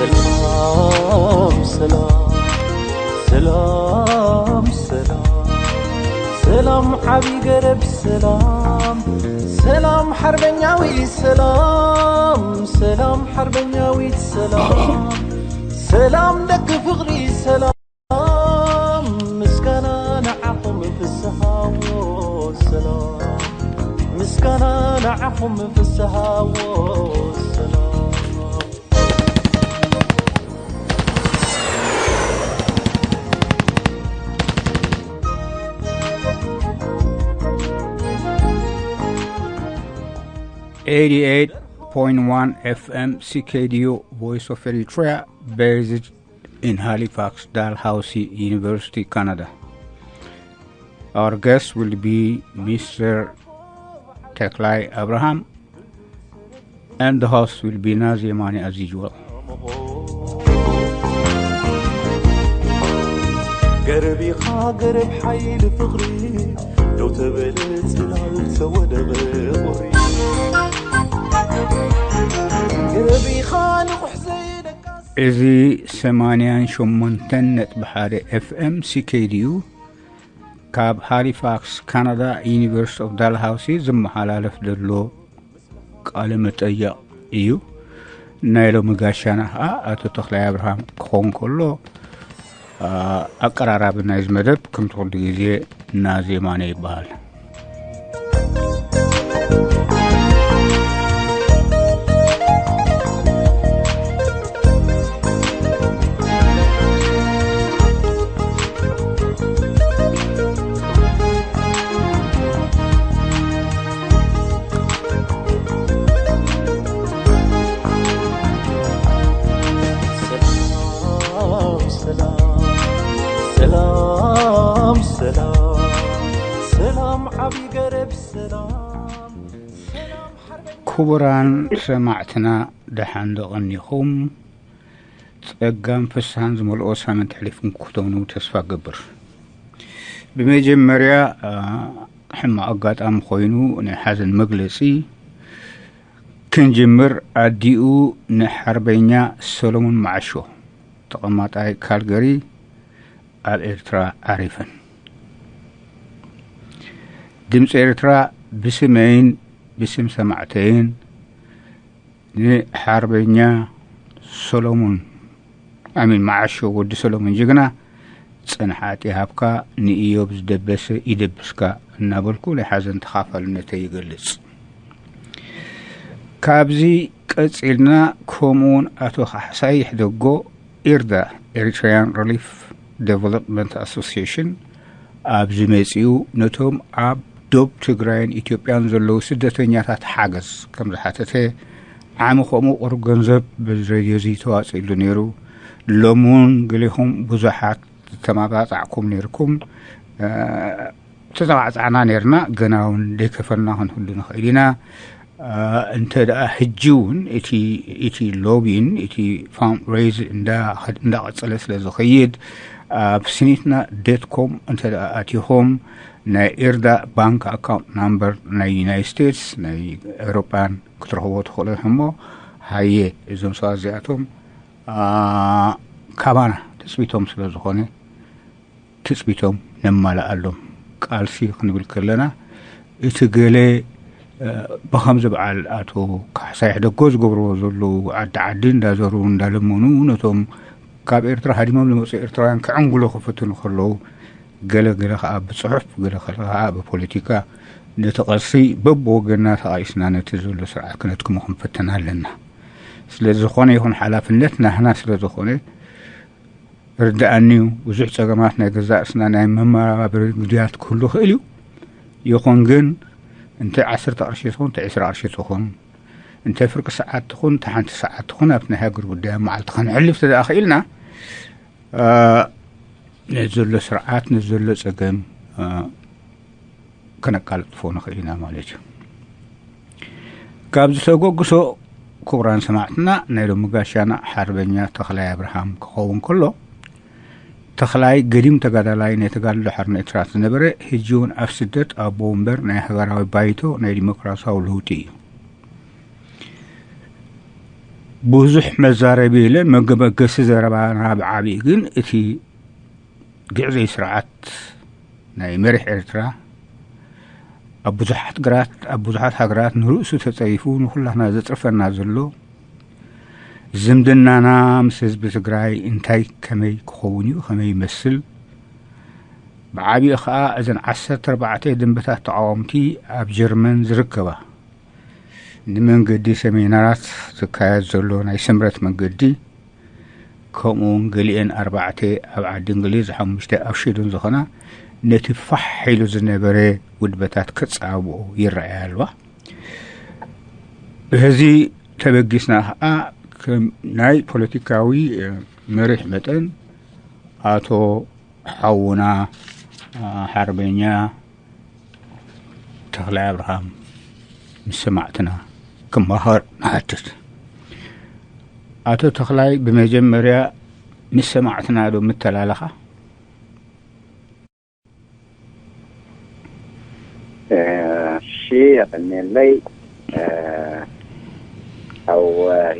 ሰላም ሰላም ሰላም ሰላም ሰላም ዓቢ ገረብ ሰላም ሰላም ሓርበኛዊ ሰላም ሰላም ሓርበኛዊት ሰላም ሰላም ደቂ ፍቕሪ ሰላም ምስጋና ንዓኹም ፍስሃዎ ሰላም ምስጋና ንዓኹም ፍስሃዎ ሰላም eighty-eight point one F M C K D U Voice of Eritrea, based in Halifax, Dalhousie University, Canada. Our guest will be Mister Teklai Abraham, and the host will be Nazi Mani as usual. ገረብ ኢኻ ገረብ ሓይሊ ፍቕሪ ደው ተበለ ጽላል ተወደበ ቁሪ ገረብ ኢኻ ንቑሕ ዘይደቃስ እዚ ሰማንያን ሸሞንተን ነጥቢ ሓደ ኤፍ ኤም ሲ ኬ ዲ ዩ ካብ ሃሊፋክስ ካናዳ ዩኒቨርሲቲ ኦፍ ዳልሃውሲ ዝመሓላለፍ ዘሎ ቃለ መጠይቕ እዩ። ናይ ሎሚ ጋሻና ኸዓ ኣቶ ተኽላይ ኣብርሃም ክኸውን ከሎ፣ ኣ፣ ኣቀራራቢ ናይዚ መደብ ከምቲ ኩሉ ግዜ ናዚ የማነ ይበሃል። ሰላም ሰላም ሰላም ሰላም ሰላም ዓቢ ገረብ ሰላም ሰላም ሓርበኛ ክቡራን ሰማዕትና ደሓን ዶ ቀኒኹም? ጸጋን ፍስሃን ዝመልኦ ሳምንት ኣሕሊፍኩም ክትኮኑ ተስፋ እገብር። ብመጀመርያ፣ ኣ፣ ሕማቕ ኣጋጣሚ ኮይኑ ናይ ሓዘን መግለጺ ክንጅምር ኣዲኡ ንሓርበኛ ሰሎሞን መዓሾ ተቐማጣይ ካልገሪ ኣብ ኤርትራ ዓሪፈን። ድምፂ ኤርትራ ብስመይን ብስም ሰማዕተይን ንሓርበኛ ሰሎሞን፣ ኣሚን፣ መዓሾ ወዲ ሰሎሞን ጅግና፣ ጽንዓት ይሃብካ፣ ንኢዮብ ዝደበሰ ይደብስካ እናበልኩ ናይ ሓዘን ተኻፋልነተይ ይገልጽ። ካብዚ ቀጺልና፣ ከምኡውን ኣቶ ካሕሳይ ይሕደጎ፣ ኢርዳ፣ ኤሪትሪያን ሪሊፍ ዴቨሎፕመንት ኣሶሲዬሽን፣ ኣብዚ መጺኡ ነቶም ኣብ ዶብ ትግራይን ኢትዮጵያን ዘለዉ ስደተኛታት ሓገዝ ከም ዝሓተተ፣ ዓሚ ከምኡ ቁሩብ ገንዘብ በዚ ሬድዮ እዚ ተዋጺእሉ ነይሩ። ሎሚ እውን ገሌኹም ብዙሓት ዝተመባጻዕኩም ነይርኩም። እ፣ ተተባዕጻዕና ነይርና፣ ገና እውን ዘይከፈልና ክንህሉ ንኽእል ኢና። እ፣ እንተ ደኣ ሕጂ እውን እቲ፣ እቲ ሎቢን፣ እቲ ፋንድሬይዝ እንዳ-፣ እንዳቐጸለ ስለ ዝኸይድ፣ ኣብ ስኒትና ዶት ኮም እንተ ደኣ ኣቲኹም፣ ናይ ኤርዳ ባንክ ኣካውንት ናምበር ናይ ዩናይትድ ስቴትስ፣ ናይ ኤውሮጳን ክትረኽቦ ትኽእሉ ኢኹም። እሞ ሃየ፣ እዞም ሰባት እዚኣቶም፣ ኣ፣ ካባና ትጽቢቶም ስለ ዝኾነ፣ ትጽቢቶም ነማልኣሎም። ቃልሲ ክንብል ከለና፣ እቲ ገለ፣ እ፣ ብኸምዚ በዓል ኣቶ ካሕሳይ ሕደጎ ዝገብርዎ ዘለዉ፣ ዓዲ ዓዲ እንዳዘሩ እንዳለመኑ ነቶም ካብ ኤርትራ ሃዲሞም ዝመጹ ኤርትራውያን ክዕንግሉ ክፍትኑ ከለዉ፣ ገለ ገለ ከኣ ብጽሑፍ፣ ገለ ገለ ከኣ ብፖለቲካ ነቲ ቃልሲ በብወገንና ተቓሊስና ነቲ ዘሎ ስርዓት ክነድክሞ ክንፍትን ኣለና። ስለ ዝኾነ ይኹን ሓላፍነት ናህና ስለ ዝኾነ ርድኣኒ እዩ። ብዙሕ ጸገማት ናይ ገዛእ ርእስና ናይ መመባብሪ ግድያት ክህሉ ይኽእል እዩ። ይኹን ግን እንተ ዓሰርተ ቅርሺ ትኹን፣ እንተ ዕስራ ቅርሺ ትኹን፣ እንተ ፍርቂ ሰዓት ትኹን፣ እንተ ሓንቲ ሰዓት ትኹን፣ ኣብቲ ናይ ሃገር ጉዳይ ኣብ መዓልቲ ከነሕልፍ እንተ ደኣ ኽኢልና፣ እ፣ ነዚ ዘሎ ስርዓት፣ ነዚ ዘሎ ጸገም፣ እ፣ ከነቃልጥፎ ንኽእል ኢና ማለት እዩ። ካብዚ ተበግሶ፣ ክቡራን ሰማዕትና፣ ናይ ሎሚ ጋሻና ሓርበኛ ተኽላይ ኣብርሃም ክኸውን ከሎ፣ ተኽላይ ገዲም ተጋዳላይ ናይ ተጋድሎ ሓርነት ኤርትራ ዝነበረ፣ ሕጂ እውን ኣብ ስደት ኣቦ ወንበር ናይ ሃገራዊ ባይቶ ናይ ዲሞክራሲያዊ ለውጢ እዩ። ብዙሕ መዛረቢ የለን። መገ-፣ መገሲ ዘረባና ብዓብዪ ግን እቲ ግዕዘይ ስርዓት ናይ መሪሕ ኤርትራ ኣብ ብዙሓት ግራት፣ ኣብ ብዙሓት ሃገራት ንርእሱ ተጸይፉ ንኹላትና ዘጽርፈና ዘሎ፣ ዝምድናና ምስ ህዝቢ ትግራይ እንታይ ከመይ ክኸውን እዩ፣ ከመይ ይመስል? ብዓቢኡ ኸኣ እዘን ዓሰርተ ኣርባዕተ ደንበታት ተቓወምቲ ኣብ ጀርመን ዝርከባ፣ ንመንገዲ ሰሜናራት ዝካየድ ዘሎ ናይ ስምረት መንገዲ፣ ከምኡውን ገሊኤን ኣርባዕተ ኣብ ዓዲ እንግሊዝ፣ ሓሙሽተ ኣብ ሽዱን ዝኾና፣ ነቲ ፋሕ ኢሉ ዝነበረ ውድበታት ከጻብኦ ይረኣያ ኣለዋ። ብህዚ ተበጊስና ኸኣ፣ ከም ናይ ፖለቲካዊ፣ እ፣ መሪሕ መጠን፣ ኣቶ ሓውና፣ እ፣ ሓርበኛ ተኽላይ ኣብርሃም ምስ ሰማዕትና ክመሃር ንሓትት። ኣቶ ተኽላይ፣ ብመጀመርያ ምስ ሰማዕትና ዶ ምተላለኻ? እሺ፣ የቐንየለይ። እ፣ ሓው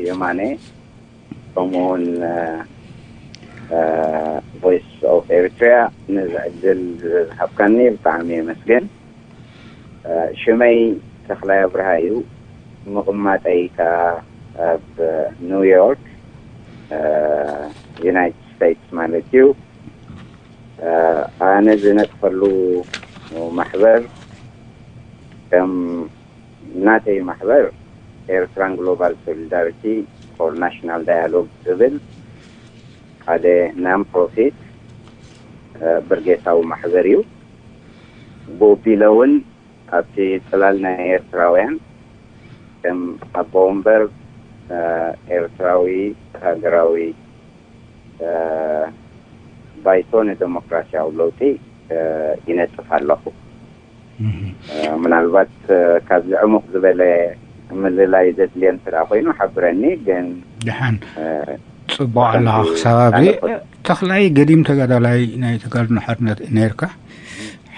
የማነ፣ ከምኡውን፣ እ፣ እ፣ ቮይስ ኦፍ ኤሪትሪያ ነዚ ዕድል ዝሃብካኒ ብጣዕሚ የመስግን። እ፣ ሽመይ ተኽላይ ኣብርሃ እዩ። ምቕማጠይ ከኣ ኣብ ኒውዮርክ፣ እ፣ ዩናይትድ ስቴትስ ማለት እዩ። እ፣ ኣነ ዝነጥፈሉ ማሕበር ከም ናተይ ማሕበር ኤርትራን ግሎባል ሶሊዳሪቲ ፎር ናሽናል ዳያሎግ ዝብል ሓደ ናን ፕሮፊት፣ እ፣ ብርጌሳዊ ማሕበር እዩ። ብኡ ቢለ እውን ኣብቲ ጽላል ናይ ኤርትራውያን ከም ኣቦ ወንበር፣ እ፣ ኤርትራዊ ሃገራዊ፣ እ፣ ባይቶ ንደሞክራሲያዊ ለውጢ፣ እ፣ ይነጥፍ ኣለኹ። እህ። እ፣ ምናልባት፣ እ፣ ካብዚ ዕሙቕ ዝበለ ምልላይ ዘድልዮ እንተ ደኣ ኮይኑ ሓብረኒ፣ ግን፣ ደሓን። እ፣ ጽቡቕ ኣለኻ ሓንቲ ክሳብ ኣብዚ። ካልእ ተኽላይ ገዲም ተጋዳላይ ናይ ተጋድሎ ሓርነት ነርካ።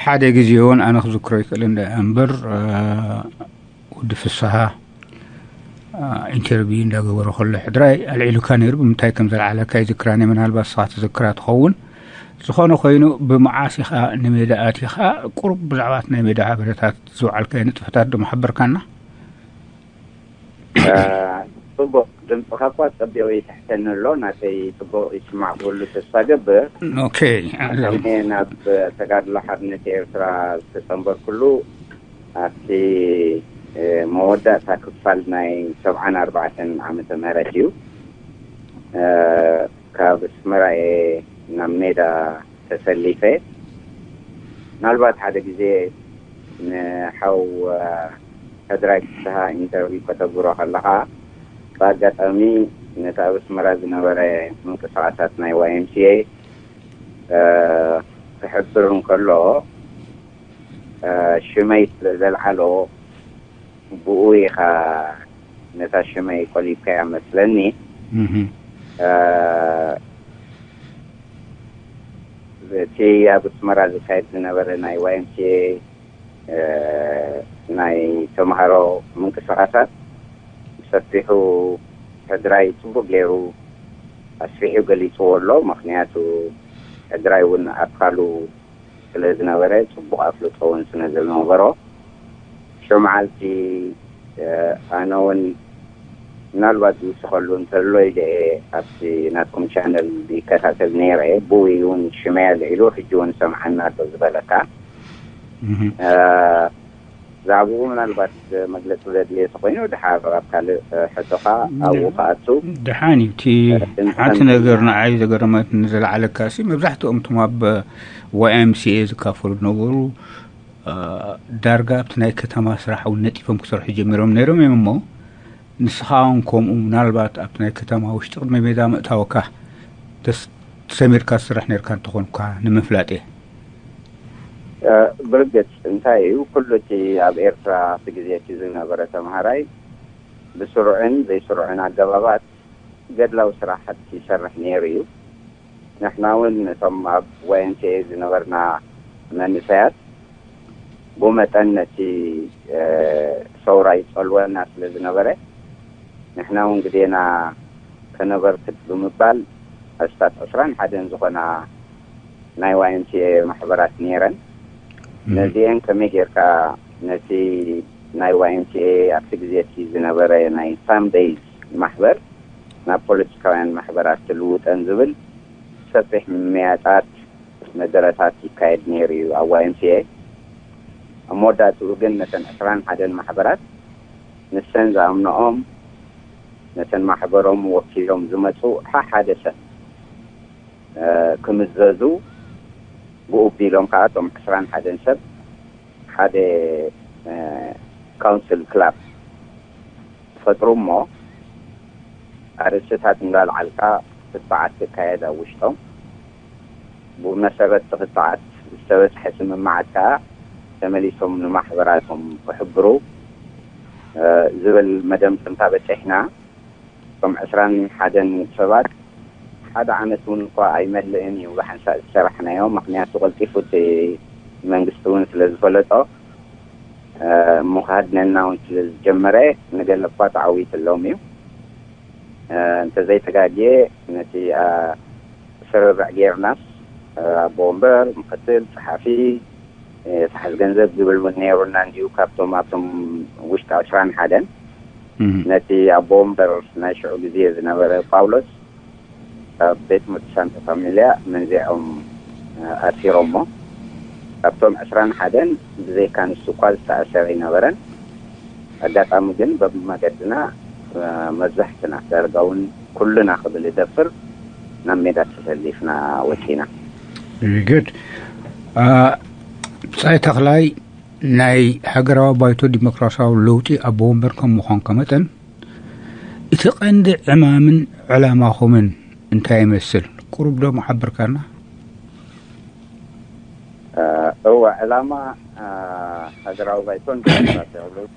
ሓደ ግዜ እውን ኣነ ክዝክሮ ይክእል እንደ እምበር፣ እ፣ ወዲ ፍስሃ፣ እ፣ ኢንተርቪው እንዳገበረ ከሎ ሕድራይ ኣልዒሉካ ነይሩ። ብምንታይ ከም ዘልዓለካ ይዝክራኒ፣ ምናልባት ንስኻ ትዝክራ ትኸውን። ዝኾነ ኮይኑ፣ ብመዓስ ኢኻ ንሜዳ ኣቲኻ? ቁሩብ ብዛዕባ እቲ ናይ ሜዳ ሓበሬታት ዝወዓልካዮ ንጥፈታት ዶ ምሓበርካና? እ፣ ጽቡቕ፣ ድምጽኻ እኳ ጸቢቑ ይትሕተኒ ኣሎ። ናተይ ጽቡቕ ይስማዕ ክብሉ ተስፋ ገብር። ኦኬ፣ ኣሎ። እኔ ናብ ተጋድሎ ሓርነት ኤርትራ ዝተጸንበርኩሉ ኣብቲ፣ እ፣ መወዳእታ ክፋል ናይ ሰብዓን ኣርባዕተን ዓመተ ምህረት እዩ። እ፣ ካብ ኣስመራ እየ ናብ ሜዳ ተሰሊፈ። ምናልባት ሓደ ግዜ ንሓው፣ እ፣ ሕድራይ ፍስሃ ኢንተርቪው ከተግብሮ ከለኻ፣ ብኣጋጣሚ ነቲ ኣብ ኣስመራ ዝነበረ ምንቅስቓሳት ናይ ዋይ ኤም ሲ ኤ፣ እ፣ ክሕብር እንከሎ፣ እ፣ ሽመይ ስለ ዘልዓሎ፣ ብኡ ኢኻ ነታ ሽመይ ቆሊፍካያ መስለኒ። እህ። እ፣ እቲ ኣብ ኣስመራ ዝካየድ ዝነበረ ናይ ዋይ ኤም ሲ ኤ፣ እ፣ ናይ ተምሃሮ ምንቅስቓሳት ብሰፊሑ ሕድራይ ጽቡቕ ገይሩ ኣስፊሑ ገሊጽዎ ኣሎ። ምኽንያቱ ሕድራይ እውን ኣካሉ ስለ ዝነበረ፣ ጽቡቕ ኣፍልጦ እውን ስለ ዝነበሮ፣ ሽዑ መዓልቲ፣ እ፣ ኣነ እውን ምናልባት ዝውስኸሉ እንተሎ ኢለ እየ ኣብቲ ናትኩም ቻነል ይከታተል ነይረ። ብኡ እውን ሽመይ ኣልዒሉ፣ ሕጂ እውን ሰምዓና ኣሎ ዝበለካ። እህ። እ፣ ብዛዕባኡ ምናልባት መግለጺ ዘድልዮ ተኾይኑ፣ ድሓር ኣብ ካልእ፣ እ፣ ሕቶኻ ኣብኡ ክኣቱ። ደሓን እዩ። እቲ እ፣ እንተኾነ ሓንቲ ነገር ንዓይ ዘገረመትኒ፣ ዘለዓለካ ሲ፣ መብዛሕትኦም እቶም ኣብ ዋይ ኤም ሲ ኤ ዝካፈሉ ዝነበሩ፣ እ፣ ዳርጋ ኣብቲ ናይ ከተማ ስራሕ እውን ነጢፎም ክሰርሑ ጀሚሮም ነይሮም እዮም እሞ፣ ንስኻ እውን ከምኡ ምናልባት ኣብቲ ናይ ከተማ ውሽጢ ቅድሚ ሜዳ ምእታወካ ተስ-፣ ተሰሚርካ ትሰርሕ ነይርካ እንተኾንካ ንምፍላጥ እየ። እ፣ ብርግጽ እንታይ እዩ፣ ኩሉ እቲ ኣብ ኤርትራ ኣብቲ ግዜ እቲ ዝነበረ ተምሃራይ ብስሩዕን ዘይስሩዕን ኣገባባት ገድላዊ ስራሓት ይሰርሕ ነይሩ እዩ። ንሕና እውን እቶም ኣብ ዋይ ኤም ሲ ኤ ዝነበርና መንእሰያት ብመጠን ነቲ፣ እ፣ ሰውራ ይጸልወና ስለ ዝነበረ፣ ንሕና እውን ግዴና ከነበርክት ብምባል ኣስታት ዕስራን ሓደን ዝኾና ናይ ዋይ ኤም ሲ ኤ ማሕበራት ነይረን። ነዚአን ከመይ ጌርካ ነቲ ናይ ዋይ ኤም ሲ ኤ ኣብቲ ግዜ እቲ ዝነበረ ናይ ፋም ቤዝ ማሕበር ናብ ፖለቲካውያን ማሕበራት ትልውጠን ዝብል ሰፊሕ ምምያጣት መደረታት ይካየድ ነይሩ እዩ ኣብ ዋይ ኤም ሲ ኤ። ኣብ መወዳእትኡ ግን ነተን ዕስራን ሓደን ማሕበራት ንሰን ዝኣምንኦም ነተን ማሕበሮም ወኪሎም ዝመፁ ሓሓደ ሰብ ክምዘዙ ብኡ ቢሎም ከዓ እቶም ዕስራን ሓደን ሰብ ሓደ ካውንስል ክላብ ፈጥሩ እሞ ኣርእስታት እንዳልዓልካ ክትዓት ክካየድ ኣብ ውሽጦም ብመሰረት ክትዓት ዝተበፅሐ ስምምዓት ከዓ ተመሊሶም ንማሕበራቶም ክሕብሩ ዝብል መደምደምታ በፂሕና። እቶም ዕስራን ሓደን ሰባት ሓደ ዓመት እውን እኳ ኣይመልእን እዩ ብሓንሳእ ዝሰራሕናዮ። ምክንያቱ ቀልጢፉ እቲ መንግስቲ እውን ስለ ዝፈለጦ እሞ ክሃድነና እውን ስለ ዝጀመረ ንገለ እኳ ተዓዊትሎም እዩ። እንተዘይተጋግየ ነቲ ስርርዕ ጌርናስ ኣቦ ወንበር፣ ምክትል ጸሓፊ፣ ተሓዝ ገንዘብ ዝብል እውን ነይሩና እንዲዩ። ካብቶም ኣብቶም ውሽጢ ዕስራን ሓደን ነቲ ኣቦ ወንበር ናይ ሽዑ ግዜ ዝነበረ ጳውሎስ ኣብ ቤት ትምህርቲ ሳንታ ፋሚልያ መንዚዖም ኣሲሮሞ። ካብቶም ዕስራን ሓደን ብዘይካ ንሱ እኳ ዝተኣሰረ ኣይነበረን። ኣጋጣሚ ግን በብመገድና መብዛሕትና ዳርጋ እውን ኩልና ክብል እደፍር ናብ ሜዳ ተሰሊፍና ወፂና። Very good. ብጻይ ተኽላይ ናይ ሃገራዊ ባይቶ ዲሞክራሲያዊ ለውጢ ኣቦ ወንበር ከም ምዃንካ መጠን እቲ ቀንዲ ዕማምን ዕላማኹምን እንታይ ይመስል? ቁሩብ ዶ ምሓብርካና? እወ፣ ዕላማ ሃገራዊ ባይቶን ዲሞክራሲያዊ ለውጢ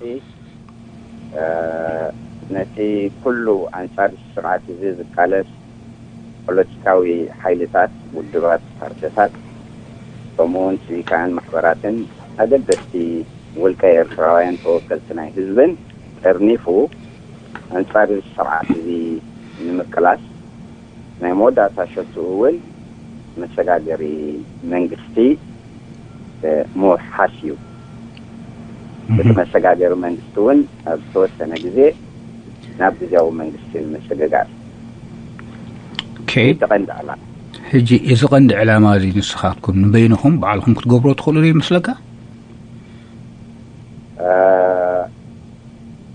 ነቲ ኩሉ ኣንጻር ስርዓት እዚ ዝቃለስ ፖለቲካዊ ሓይልታት፣ ውድባት፣ ፓርቲታት ከምኡ እውን ሲቪካውያን ማሕበራትን ኣገደስቲ ውልቀ ኤርትራውያን ተወከልቲ ናይ ህዝብን ጠርኒፉ ኣንጻር እዚ ስርዓት እዚ ንምቅላስ ናይ መወዳእታ ሸትኡ እውን መሰጋገሪ መንግስቲ ምውሓስ እዩ። እቲ መሰጋገሪ መንግስቲ እውን ኣብ ዝተወሰነ ግዜ ናብ ግዜያዊ መንግስቲ ንምስግጋር Okay. ተቐንዲ ዕላማ። ሕጂ እዚ ቀንዲ ዕላማ እዚ ንስኻትኩም ንበይንኹም ባዕልኹም ክትገብሮ ትኽእሉ ዶ ይመስለካ?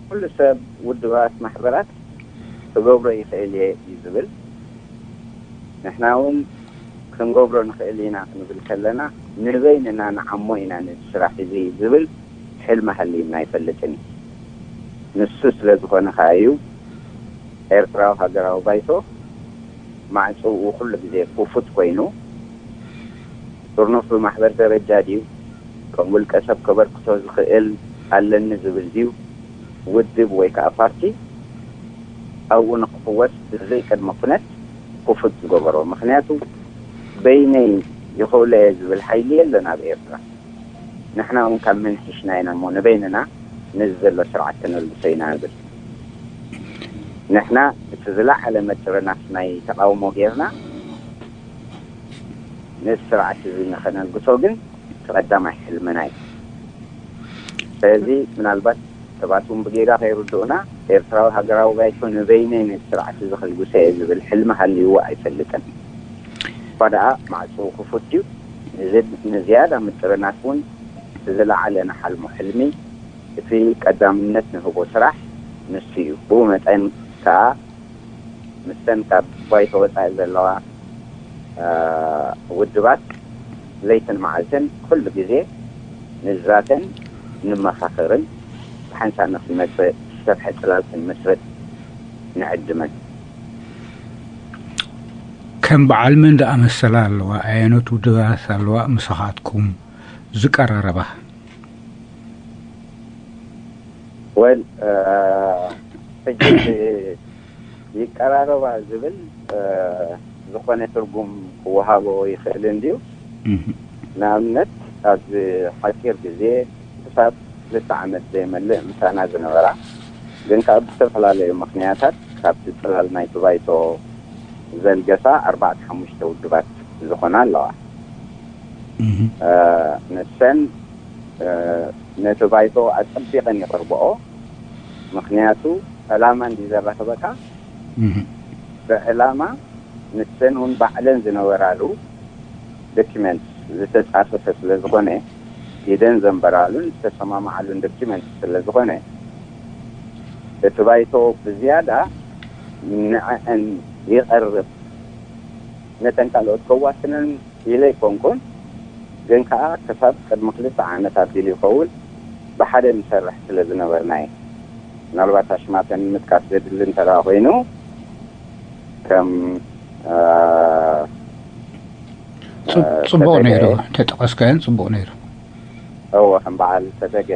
ኩሉ ሰብ ውድባት ማሕበራት ክገብሮ ይኽእል እየ እዩ ዝብል። ንሕና እውን ክንገብሮ ንኽእል ኢና ክንብል ከለና ንበይንና ንዓሞ ኢና ነዚ ስራሕ እዚ ዝብል ሕልሚ ሃልዩና ኣይፈልጥን እዩ። ንሱ ስለ ዝኾነ ከዓ እዩ ኤርትራዊ ሃገራዊ ባይቶ ማዕፅኡ ኩሉ ግዜ ክፉት ኮይኑ ጥርኑፍ ብማሕበር ደረጃ ድዩ ከም ውልቀ ሰብ ከበርክቶ ዝኽእል ኣለኒ ዝብል ድዩ ውድብ ወይ ከዓ ፓርቲ ኣብኡ ንክፍወስ ብዘይ ቅድመ ኩነት ክፉት ዝገበሮ። ምክንያቱ በይነይ ይኽእሎ እየ ዝብል ሓይሊ የለን ኣብ ኤርትራ። ንሕና እውን ካብ ምንሕሽና ኢና እሞ ንበይንና ነዚ ዘሎ ስርዓት ከነልግሶ ኢና ንብል። ንሕና እቲ ዝለዓለ መጥርናፍ ናይ ተቃውሞ ጌርና ነዚ ስርዓት እዚ ንኸነልግሶ ግን እቲ ቀዳማይ ሕልምና እዩ። ስለዚ ምናልባት ሰባት እውን ብጌጋ ከይርድኡና ኤርትራዊ ሃገራዊ ባይቶ ንበይነይ ነዚ ስርዓት እዚ ከልግሶ እየ ዝብል ሕልሚ ሃልይዎ ኣይፈልጥን። እኳ ደኣ ማዕፅኡ ክፉት እዩ። ንዝያዳ ምጥርናፍ እውን ዝለዓለ ንሓልሞ ሕልሚ እቲ ቀዳምነት ንህቦ ስራሕ ንሱ እዩ። ብኡ መጠን ከዓ ምስተን ካብ ባይቶ ወፃኢ ዘለዋ ውድባት ለይትን መዓልትን ኩሉ ግዜ ንዛተን ንመኻኸርን ብሓንሳብ ንክንመፅእ ሰፍሐ ፅላል ክንምስርት ንዕድመን። ከም በዓል መን ደኣ መሰላ ኣለዋ? ኣየኖት ውድባት ኣለዋ ምሳኻትኩም ዝቀራረባ? ወል ሕጂ ይቀራረባ ዝብል ዝኾነ ትርጉም ክወሃቦ ይኽእል እንድዩ። ንኣብነት ኣብዚ ሓፂር ግዜ ክሳብ ክልተ ዓመት ዘይመልእ ምሳና ዝነበራ ግን ካብ ዝተፈላለዩ ምኽንያታት ካብቲ ጽላል ናይቲ ባይቶ ዘልገሳ ኣርባዕተ ሓሙሽተ ውድባት ዝኾና ኣለዋ። ንሰን ነቲ ባይቶ ኣጸቢቐን ይቕርብኦ። ምኽንያቱ ዕላማ እንዲ ዘራኽበካ፣ ብዕላማ ንሰን እውን ባዕለን ዝነበራሉ ዶኪመንት ዝተጻፈፈ ስለ ዝኾነ፣ ኢደን ዘንበራሉን ዝተሰማማዓሉን ዶኪመንት ስለ ዝኾነ፣ እቲ ባይቶ ብዝያዳ ንዐን ይቐርብ። ነተን ካልኦት ከዋስነን ኢለ ኣይኮንኩን፣ ግን ከኣ ክሳብ ቅድሚ ክልተ ዓመት ኣቢሉ ይኸውን ብሓደ ንሰርሕ ስለ ዝነበርና እዩ። ምናልባት ኣሽማተን ምጥቃስ ዘድሊ እንተ ደኣ ኮይኑ፣ ከም እ፣ ጽቡቕ ነይሩ። ተጠቀስካዮን ጽቡቕ ነይሩ። እወ፣ ከም በዓል ተደገ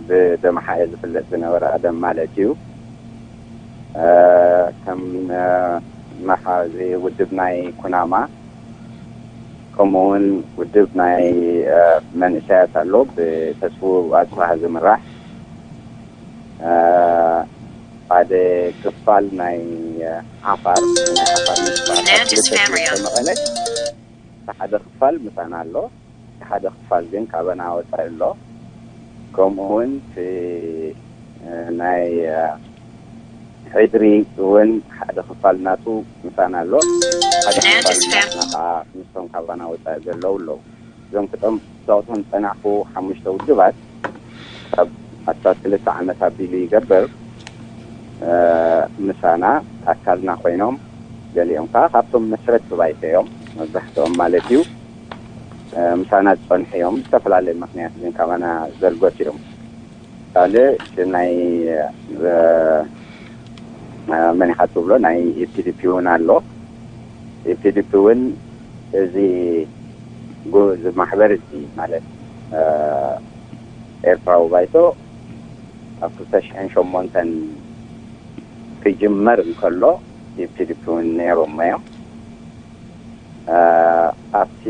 ብደመሓየ ዝፍለጥ ዝነበረ ኣደም ማለት እዩ። ከም መሓዚ ውድብ ናይ ኩናማ፣ ከምኡ እውን ውድብ ናይ መንእሰያት ኣሎ፣ ብተስፉ ኣጽባሃ ዝምራሕ። ሓደ ክፋል ናይ ዓፋር፣ ናይ ዓፋር ምስ መቐለ፣ ሓደ ክፋል ምሳና ኣሎ። ሓደ ክፋል ግን ካበና ወፃኢ ኣሎ። ከምኡ እውን እቲ ናይ ሕድሪ እውን ሓደ ክፋል ናቱ ምሳና ኣሎ። ሓደ ክፋል ናትና ከዓ ምስቶም ካባና ወፃኢ ዘለዉ ኣለዉ። እዞም ክጠምጠቑቶም ዝፀናሕኩ ሓሙሽተ ውድባት ካብ ኣስታት ክልተ ዓመት ኣቢሉ ይገብር ምሳና ኣካልና ኮይኖም፣ ገሊኦም ከዓ ካብቶም መስረት ሱባይተ እዮም፣ መብዛሕትኦም ማለት እዩ። ምሳና ዝፀንሑ እዮም። ዝተፈላለዩ ምክንያት ግን ካባና ዘልጎት እዮም። ካልእ እቲ ናይ መን ኢኻ ትብሎ ናይ ኢፒዲፒ እውን ኣሎ። ኢፒዲፒ እውን እዚ ማሕበር እዚ ማለት ኤርትራዊ ባይቶ ኣብ ክልተ ሽሕን ሸሞንተን ክጅመር እንከሎ ኢፒዲፒ እውን ነይሮም እዮም። ኣብቲ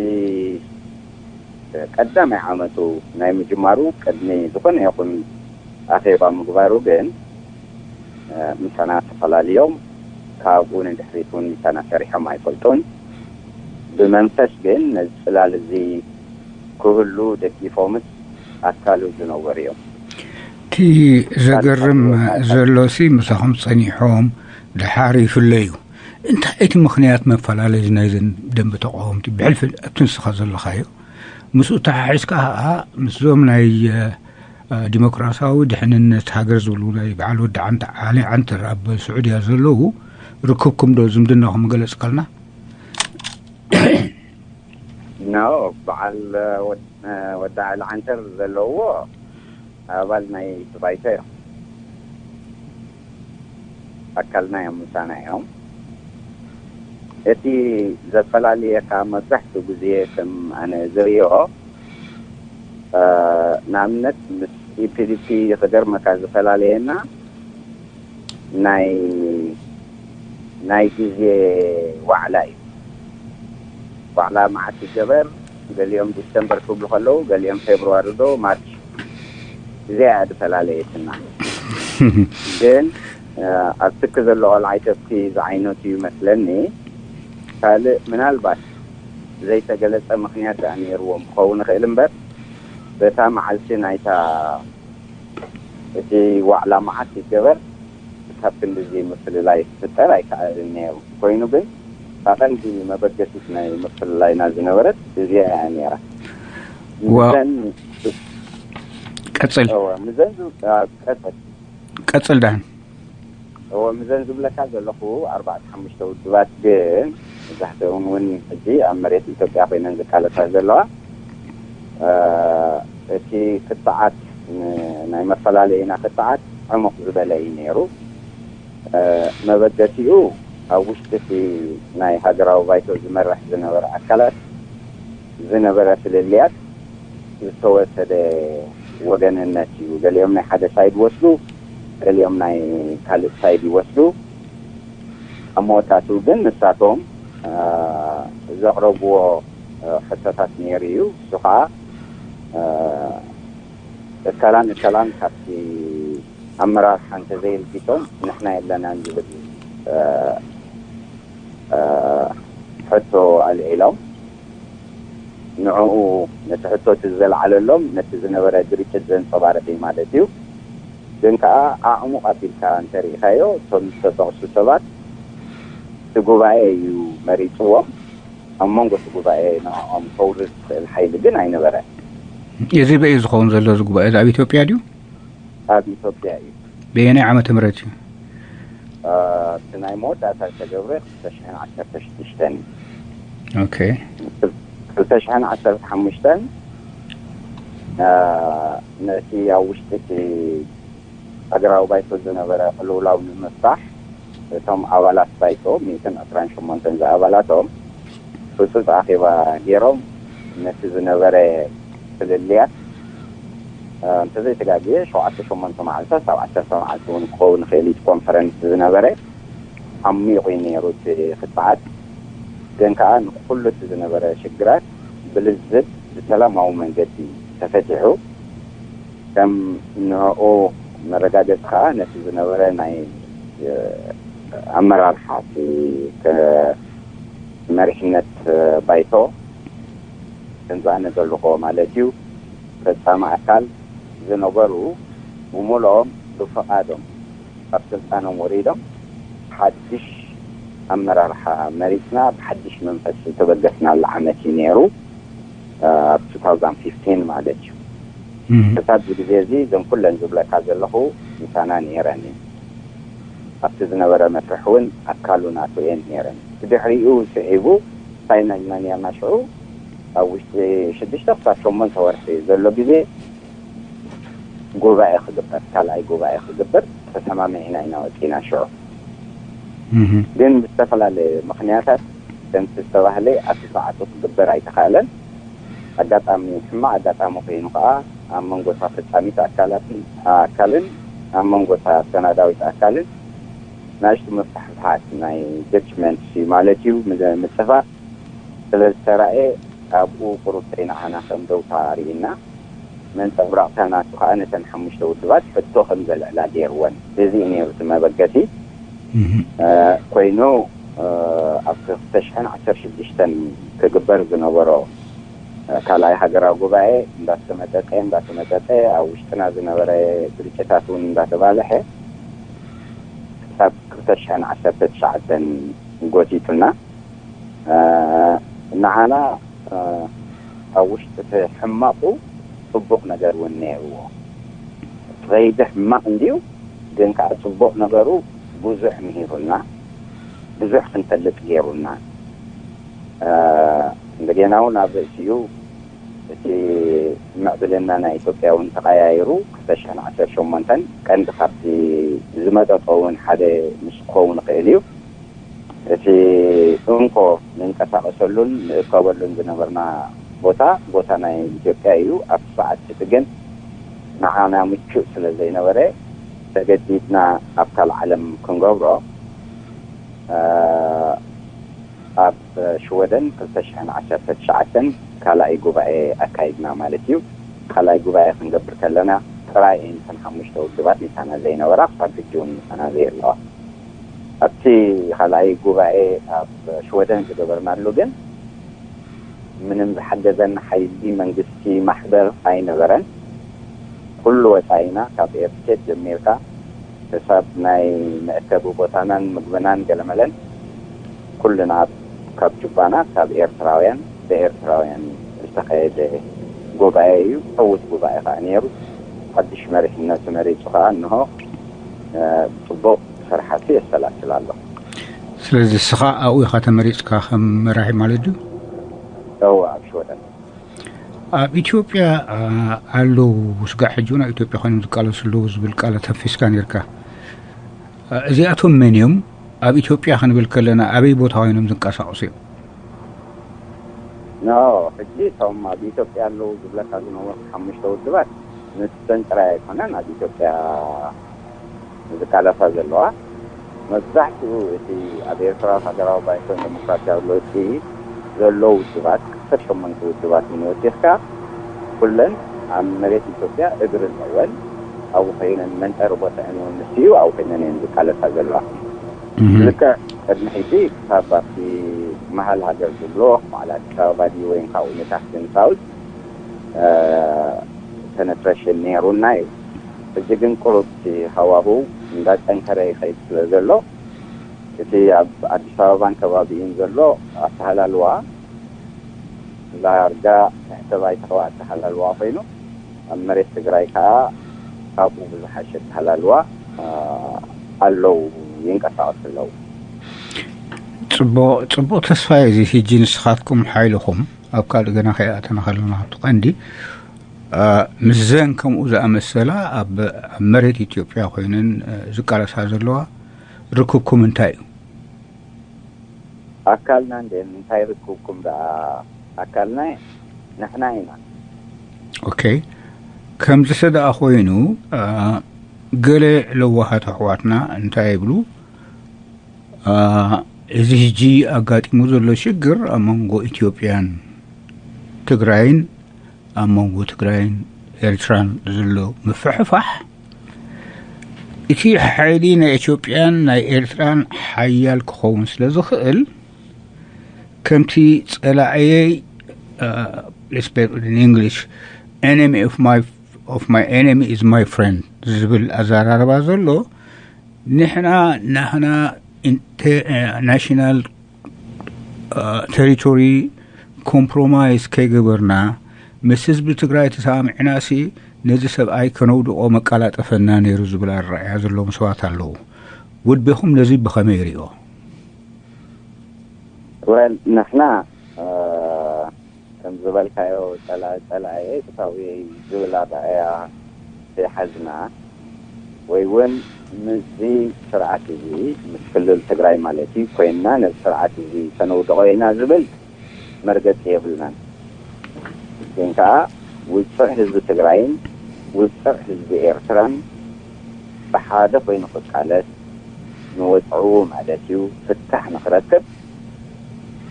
ቀዳማይ ዓመቱ ናይ ምጅማሩ ቅድሚ ዝኾነ ይኹን ኣኼባ ምግባሩ ግን ምሳና ተፈላልዮም፣ ካብኡ ንድሕሪት እውን ምሳና ሰሪሖም ኣይፈልጡን። ብመንፈስ ግን ነዚ ጽላል እዚ ክህሉ ደጊፎምስ ኣካሉ ዝነበሩ እዮም። እቲ ዘገርም ዘሎሲ ምሳኹም ጸኒሖም ድሓር ይፍለዩ። እንታይ እቲ ምኽንያት መፈላለዪ ናይዘን ደንበ ተቃወምቲ ብሕልፊ ኣብቲ ንስኻ ዘለኻዮ? ምስኡ ተሓሒዝካ ኸኣ ምስዞም ናይ ዲሞክራሲያዊ ድሕንነት ሃገር ዝብሉ ናይ በዓል ወዲ ዓሊ ዓንተር ኣብ ስዑድያ ዘለዉ ርክብኩም ዶ ዝምድናኹም ገለጽካልና? ኖ፣ በዓል ወዲ ዓሊ ዓንተር ዘለውዎ ኣባል ናይ ባይቶ እዮም። ኣካልና እዮም፣ ምሳና እዮም። እቲ ዘፈላልየካ መብዛሕትኡ ግዜ ከም ኣነ ዝርእዮ፣ ንኣብነት ምስ ኢፒዲፒ ክገርመካ ዝፈላለየና ናይ ናይ ግዜ ዋዕላ እዩ። ዋዕላ መዓስ ይገበር? ገሊኦም ዲሰምበር ክብሉ ከለዉ፣ ገሊኦም ፌብርዋሪ ዶ ማርች፣ እዚኣ እያ ዝፈላለየትና። ግን ኣብ ትኪ ዘሎ ቆልዓ ኢትዮጵኪ ዝዓይነቱ እዩ መስለኒ። ካልእ ምናልባት ዘይተገለጸ ምኽንያት ደኣ ነይርዎም ክኸውን ይኽእል እምበር፣ በታ መዓልቲ ናይታ እቲ ዋዕላ መዓስ ይገበር፣ ካብ ክንድዚ ምፍልላይ ክፍጠር ኣይከኣልን ነይሩ። ኮይኑ ግን፣ እታ ቀንዲ መበገሲት ናይ ምፍልላይና ዝነበረት እዚኣ እያ ነይራ። ዋ-፣ ምዘን ቀጽል። እወ፣ ምዘን ዝ-፣ ኣ፣ ቀጽል። ቀጽል ዳን። እወ፣ ምዘን ዝብለካ ዘለኹ ኣርባዕተ ሓሙሽተ ውድባት ግን፣ መብዛሕትኦም እውን ሕጂ ኣብ መሬት ኢትዮጵያ ኮይነን ዝቃለሳ ዘለዋ፣ እ፣ እቲ ክትዓት፣ ን-፣ ናይ መፈላለይና ክትዓት ዕሙቕ ዝበለ እዩ ነይሩ። እ፣ መበገሲኡ ኣብ ውሽጢ እቲ ናይ ሃገራዊ ባይቶ ዝመርሕ ዝነበረ ኣካላት ዝነበረ ፍልልያት ዝተወሰደ ወገንነት እዩ። ገሊኦም ናይ ሓደ ሳይድ ይወስዱ፣ ገሊኦም ናይ ካልእ ሳይድ ይወስዱ። ኣብ መወዳእትኡ ግን ንሳቶም፣ እ፣ ዘቕረብዎ፣ እ፣ ሕቶታት ነይሩ እዩ። እሱ ኸዓ፣ እ፣ እከላን እከላን ካብቲ ኣመራርሓ እንተዘይልጊሶም ንሕና የለናን ዝብል ሕቶ ኣልዒሎም፣ ንዕኡ ነቲ ሕቶ እቲ ዘልዓለሎም ነቲ ዝነበረ ግርጭት ዘንጸባርቕ እዩ ማለት እዩ። ግን ከኣ ኣዕሙቕ ኣቢልካ እንተርኢኻዮ እቶም ዝተጠቕሱ ሰባት እቲ ጉባኤ እዩ መሪጽዎም። ኣብ መንጎ እቲ ጉባኤ ንዕኦም ከውርድ ዝኽእል ሓይሊ ግን ኣይነበረን። እዚ በይ ዝኸውን ዘሎ እዚ ጉባኤ ኣብ ኢትዮጵያ ድዩ? ኣብ ኢትዮጵያ እዩ። በየናይ ዓመተ ምህረት እዩ? እቲ ናይ መወዳእታ ዝተገብረ ክልተ ሽሕን ዓሰርተ ሽዱሽተን እዩ። ኦኬ። ክልተ ሽሕን ዓሰርተ ሓሙሽተን ነቲ ኣብ ውሽጢ እቲ ሃገራዊ ባይቶ ዝነበረ ቅልውላው ንምፍታሕ እቶም ኣባላት ባይቶ ሚእትን ዕስራን ሸሞንተን ዝኣባላቶም ህፁፅ ኣኼባ ገይሮም ነቲ ዝነበረ ፍልልያት እንተዘይተጋግየ ሸውዓተ ሸሞንተ መዓልታት ኣብ ዓሰርተ መዓልቲ እውን ክኸውን ይኽእል እዩ። ኮንፈረንስ ዝነበረ ዓሚቑ እዩ ነይሩ እቲ ክትዓት። ግን ከዓ ንኩሉ እቲ ዝነበረ ሽግራት ብልዝብ ብሰላማዊ መንገዲ ተፈቲሑ። ከም ንዕኡ መረጋገፂ ከዓ ነቲ ዝነበረ ናይ ኣመራርሓ መሪሕነት ባይቶ ከምዚ ኣነ ዘለኹዎ ማለት እዩ ፈፃሚ ኣካል ዝነበሩ ብምልኦም ብፍቓዶም ካብ ስልጣኖም ወሪዶም ሓድሽ ኣመራርሓ መሪፅና ብሓድሽ መንፈስ ዝተበገስናሉ ዓመት እዩ ነይሩ። ኣብ two thousand fifteen ማለት እዩ። ክሳብ እዚ ግዜ እዚ እዘን ኩለን ዝብለካ ዘለኹ ምሳና ነይረን እየን። ኣብቲ ዝነበረ መስርሕ እውን ኣካሉ ናቱ እየን ነይረን። ብድሕሪኡ ስዒቡ እንታይ ኢና ኢልና ነርና ሽዑ ኣብ ውሽጢ ሽዱሽተ ክሳብ ሸሞንተ ወርሒ ዘሎ ግዜ ጉባኤ ክግበር፣ ካልኣይ ጉባኤ ክግበር ተሰማሚዕና ኢና ወፂና ሽዑ። ግን ብዝተፈላለየ ምኽንያታት ከምቲ ዝተባህለ ኣብቲ ሰዓቱ ክግበር ኣይተኻእለን። ኣጋጣሚ ሕማቕ ኣጋጣሚ ኮይኑ ከዓ ኣብ መንጎ እታ ፈፃሚት ኣካላትን ኣካልን ኣብ መንጎ እታ ኣሰናዳዊት ኣካልን ናሽቱ መፍታሕፍሓት ናይ ጀጅመንት ማለት እዩ ምፅፋ ስለ ዝተራእየ ኣብኡ ቁሩብ ዘይንዓና ከም ደውታ ርኢና መንፀብራቕታ ናቱ ከዓ ነተን ሓሙሽተ ውድባት ሕቶ ከም ዘልዕላ ገይርወን። እዚ እዩ ነይሩ እቲ መበገሲ ኮይኑ ኣብ ክልተ ሽሕን ዓሰርተ ሽዱሽተን ክግበር ዝነበሮ ካልኣይ ሃገራዊ ጉባኤ እንዳተመጠጠ እንዳተመጠጠ ኣብ ውሽጥና ዝነበረ ግርጭታት እውን እንዳተባልሐ ክሳብ ክልተ ሽሕን ዓሰርተ ትሽዓተን ጎቲቱና። ንዓና ኣብ ውሽጢ እቲ ሕማቑ ፅቡቕ ነገር እውን ነይርዎ። እቲ ከይዲ ሕማቕ እንድዩ፣ ግን ከዓ ፅቡቕ ነገሩ ብዙሕ ምሂሩና፣ ብዙሕ ክንፈልጥ ገይሩና። እንደገና እውን ኣብ ርእሲኡ እቲ ምዕብልና ናይ ኢትዮጵያ እውን ተቐያይሩ ክልተ ሽሕን ዓሰርተ ሸሞንተን ቀንዲ ካብቲ ዝመጠጦ እውን ሓደ ምስ ክኸውን ይኽእል እዩ። እቲ እንኮ ንንቀሳቐሰሉን ንእከበሉን ዝነበርና ቦታ ቦታ ናይ ኢትዮጵያ እዩ። ኣብቲ ሰዓት እቲ ግን ንዓና ምቹእ ስለ ዘይነበረ ተገዲድና ኣብ ካልእ ዓለም ክንገብሮ ኣብ ሽወደን ክልተ ሽሕን ዓሰርተ ትሽዓተን ካልኣይ ጉባኤ ኣካይድና ማለት እዩ። ካልኣይ ጉባኤ ክንገብር ከለና ጥራይ እየን እተን ሓሙሽተ ውድባት ምሳና ዘይነበራ ክሳብ ሕጂ እውን ምሳና ዘየለዋ። ኣብቲ ካልኣይ ጉባኤ ኣብ ሽወደን ዝገበርናሉ ግን ምንም ዝሓገዘና ሓይሊ መንግስቲ ማሕበር ኣይነበረን። ኩሉ ወፃኢና ካብ ኤርትኬት ጀሚርካ ክሳብ ናይ መእከቢ ቦታናን ምግብናን ገለመለን ኩልና ካብ ጁባና ካብ ኤርትራውያን ብኤርትራውያን ዝተኸየደ ጉባኤ እዩ። ዕዉት ጉባኤ ከዓ ነይሩ። ሓድሽ መሪሕነት ተመሪፁ ከዓ እንሆ ብፅቡቕ ስራሓቱ የሰላስል ኣሎ። ስለዚ ንስኻ ኣብኡ ኢኻ ተመሪፅካ ከም መራሒ ማለት ድዩ? እወ ኣብ ሽወደን። ኣብ ኢትዮጵያ ኣለዉ ስጋዕ ሕጂ እውን ኣብ ኢትዮጵያ ኮይኖም ዝቃለሱ ኣለዉ ዝብል ቃል ኣተንፊስካ ነርካ። እዚኣቶም መን እዮም? ኣብ ኢትዮጵያ ክንብል ከለና ኣበይ ቦታ ኮይኖም ዝንቀሳቐሱ እዮም? ኖ ሕጂ እቶም ኣብ ኢትዮጵያ ኣለዉ ዝብለካ ዝነበርኩ ሓሙሽተ ውድባት ንሰን ጥራይ ኣይኮነን ኣብ ኢትዮጵያ ዝቃለሳ ዘለዋ። መብዛሕትኡ እቲ ኣብ ኤርትራ ሃገራዊ ባይቶን ዴሞክራሲያዊ ለውጢ ዘሎ ውድባት ክልተ ሸሞንተ ውድባት እንወሲኽካ ኩለን ኣብ መሬት ኢትዮጵያ እግሪ ኣለወን። ኣብኡ ኮይነን መንጠሪ ቦታአን እውን ንሱ እዩ። ኣብኡ ኮይነን እየን ዝቃለሳ ዘለዋ። ልክዕ ቅድሚ ሕጂ ክሳብ ኣብቲ መሃል ሃገር ዝብሎ፣ በዓል ኣዲስ ኣበባ ድዩ ወይን ካብኡ ንታሕቲ ንሳውዝ ፔነትሬሽን ነይሩና እዩ። ሕጂ ግን ቁሩብ እቲ ሃዋህው እንዳጠንከረ ይኸይድ ስለ ዘሎ፣ እቲ ኣብ ኣዲስ ኣበባን ከባቢኡን ዘሎ ኣተሃላልዋ ዳርጋ ትሕተ ባይታዊ ኣተሃላልዋ ኮይኑ፣ ኣብ መሬት ትግራይ ከዓ ካብኡ ብዝሓሸ ኣተሃላልዋ ኣለዉ፣ ይንቀሳቐሱ ኣለዉ። ፅቡቅ ተስፋ እዩ። እዚ ሕጂ ንስኻትኩም ሓይልኹም ኣብ ካልእ ገና ከይኣተና ከለና፣ ካብቲ ቀንዲ ምስዘን ከምኡ ዝኣመሰላ ኣብ መሬት ኢትዮጵያ ኮይነን ዝቃለሳ ዘለዋ ርክብኩም እንታይ እዩ? ኣካልና እንደ እንታይ ርክብኩም ደኣ? ኣካልና ንሕና ኢና። ኦኬ። ከምዚ ሰደኣ ኮይኑ፣ ገለ ለዋሃት ኣሕዋትና እንታይ ይብሉ? እዚ ሕጂ ኣጋጢሙ ዘሎ ሽግር ኣብ መንጎ ኢትዮጵያን ትግራይን፣ ኣብ መንጎ ትግራይን ኤርትራን ዘሎ ምፍሕፋሕ፣ እቲ ሓይሊ ናይ ኢትዮጵያን ናይ ኤርትራን ሓያል ክኸውን ስለ ዝኽእል፣ ከምቲ ጸላእየይ፣ English, enemy of my of my enemy is my friend ዝብል ኣዘራርባ ዘሎ፣ ንሕና ናህና ናሽናል ቴሪቶሪ ኮምፕሮማይዝ ከይገበርና፣ ምስ ህዝቢ ትግራይ ተሰማሚዕናሲ፣ ነዚ ሰብኣይ ከነውድቆ መቃላጠፈና ነይሩ ዝብል ኣረኣእያ ዘለዎም ሰባት ኣለዉ። ውድቤኹም ነዚ ብኸመይ ይሪኦ? ወል ንሕና ከም ዝበልካዮ ጸላኢ ጸላኢ ክሳዊ ዝብል ኣረኣእያ ዘይሓዝና፣ ወይ እውን ምስዚ ስርዓት እዚ፣ ምስ ክልል ትግራይ ማለት እዩ፣ ኮይንና ነዚ ስርዓት እዚ ከነውድቆ ኢና ዝብል መርገፂ የብልናን። ግን ከዓ ውፅዕ ህዝቢ ትግራይን ውፅዕ ህዝቢ ኤርትራን ብሓደ ኮይኑ ክቃለስ፣ ንወፅዑ ማለት እዩ፣ ፍታሕ ንክረክብ፣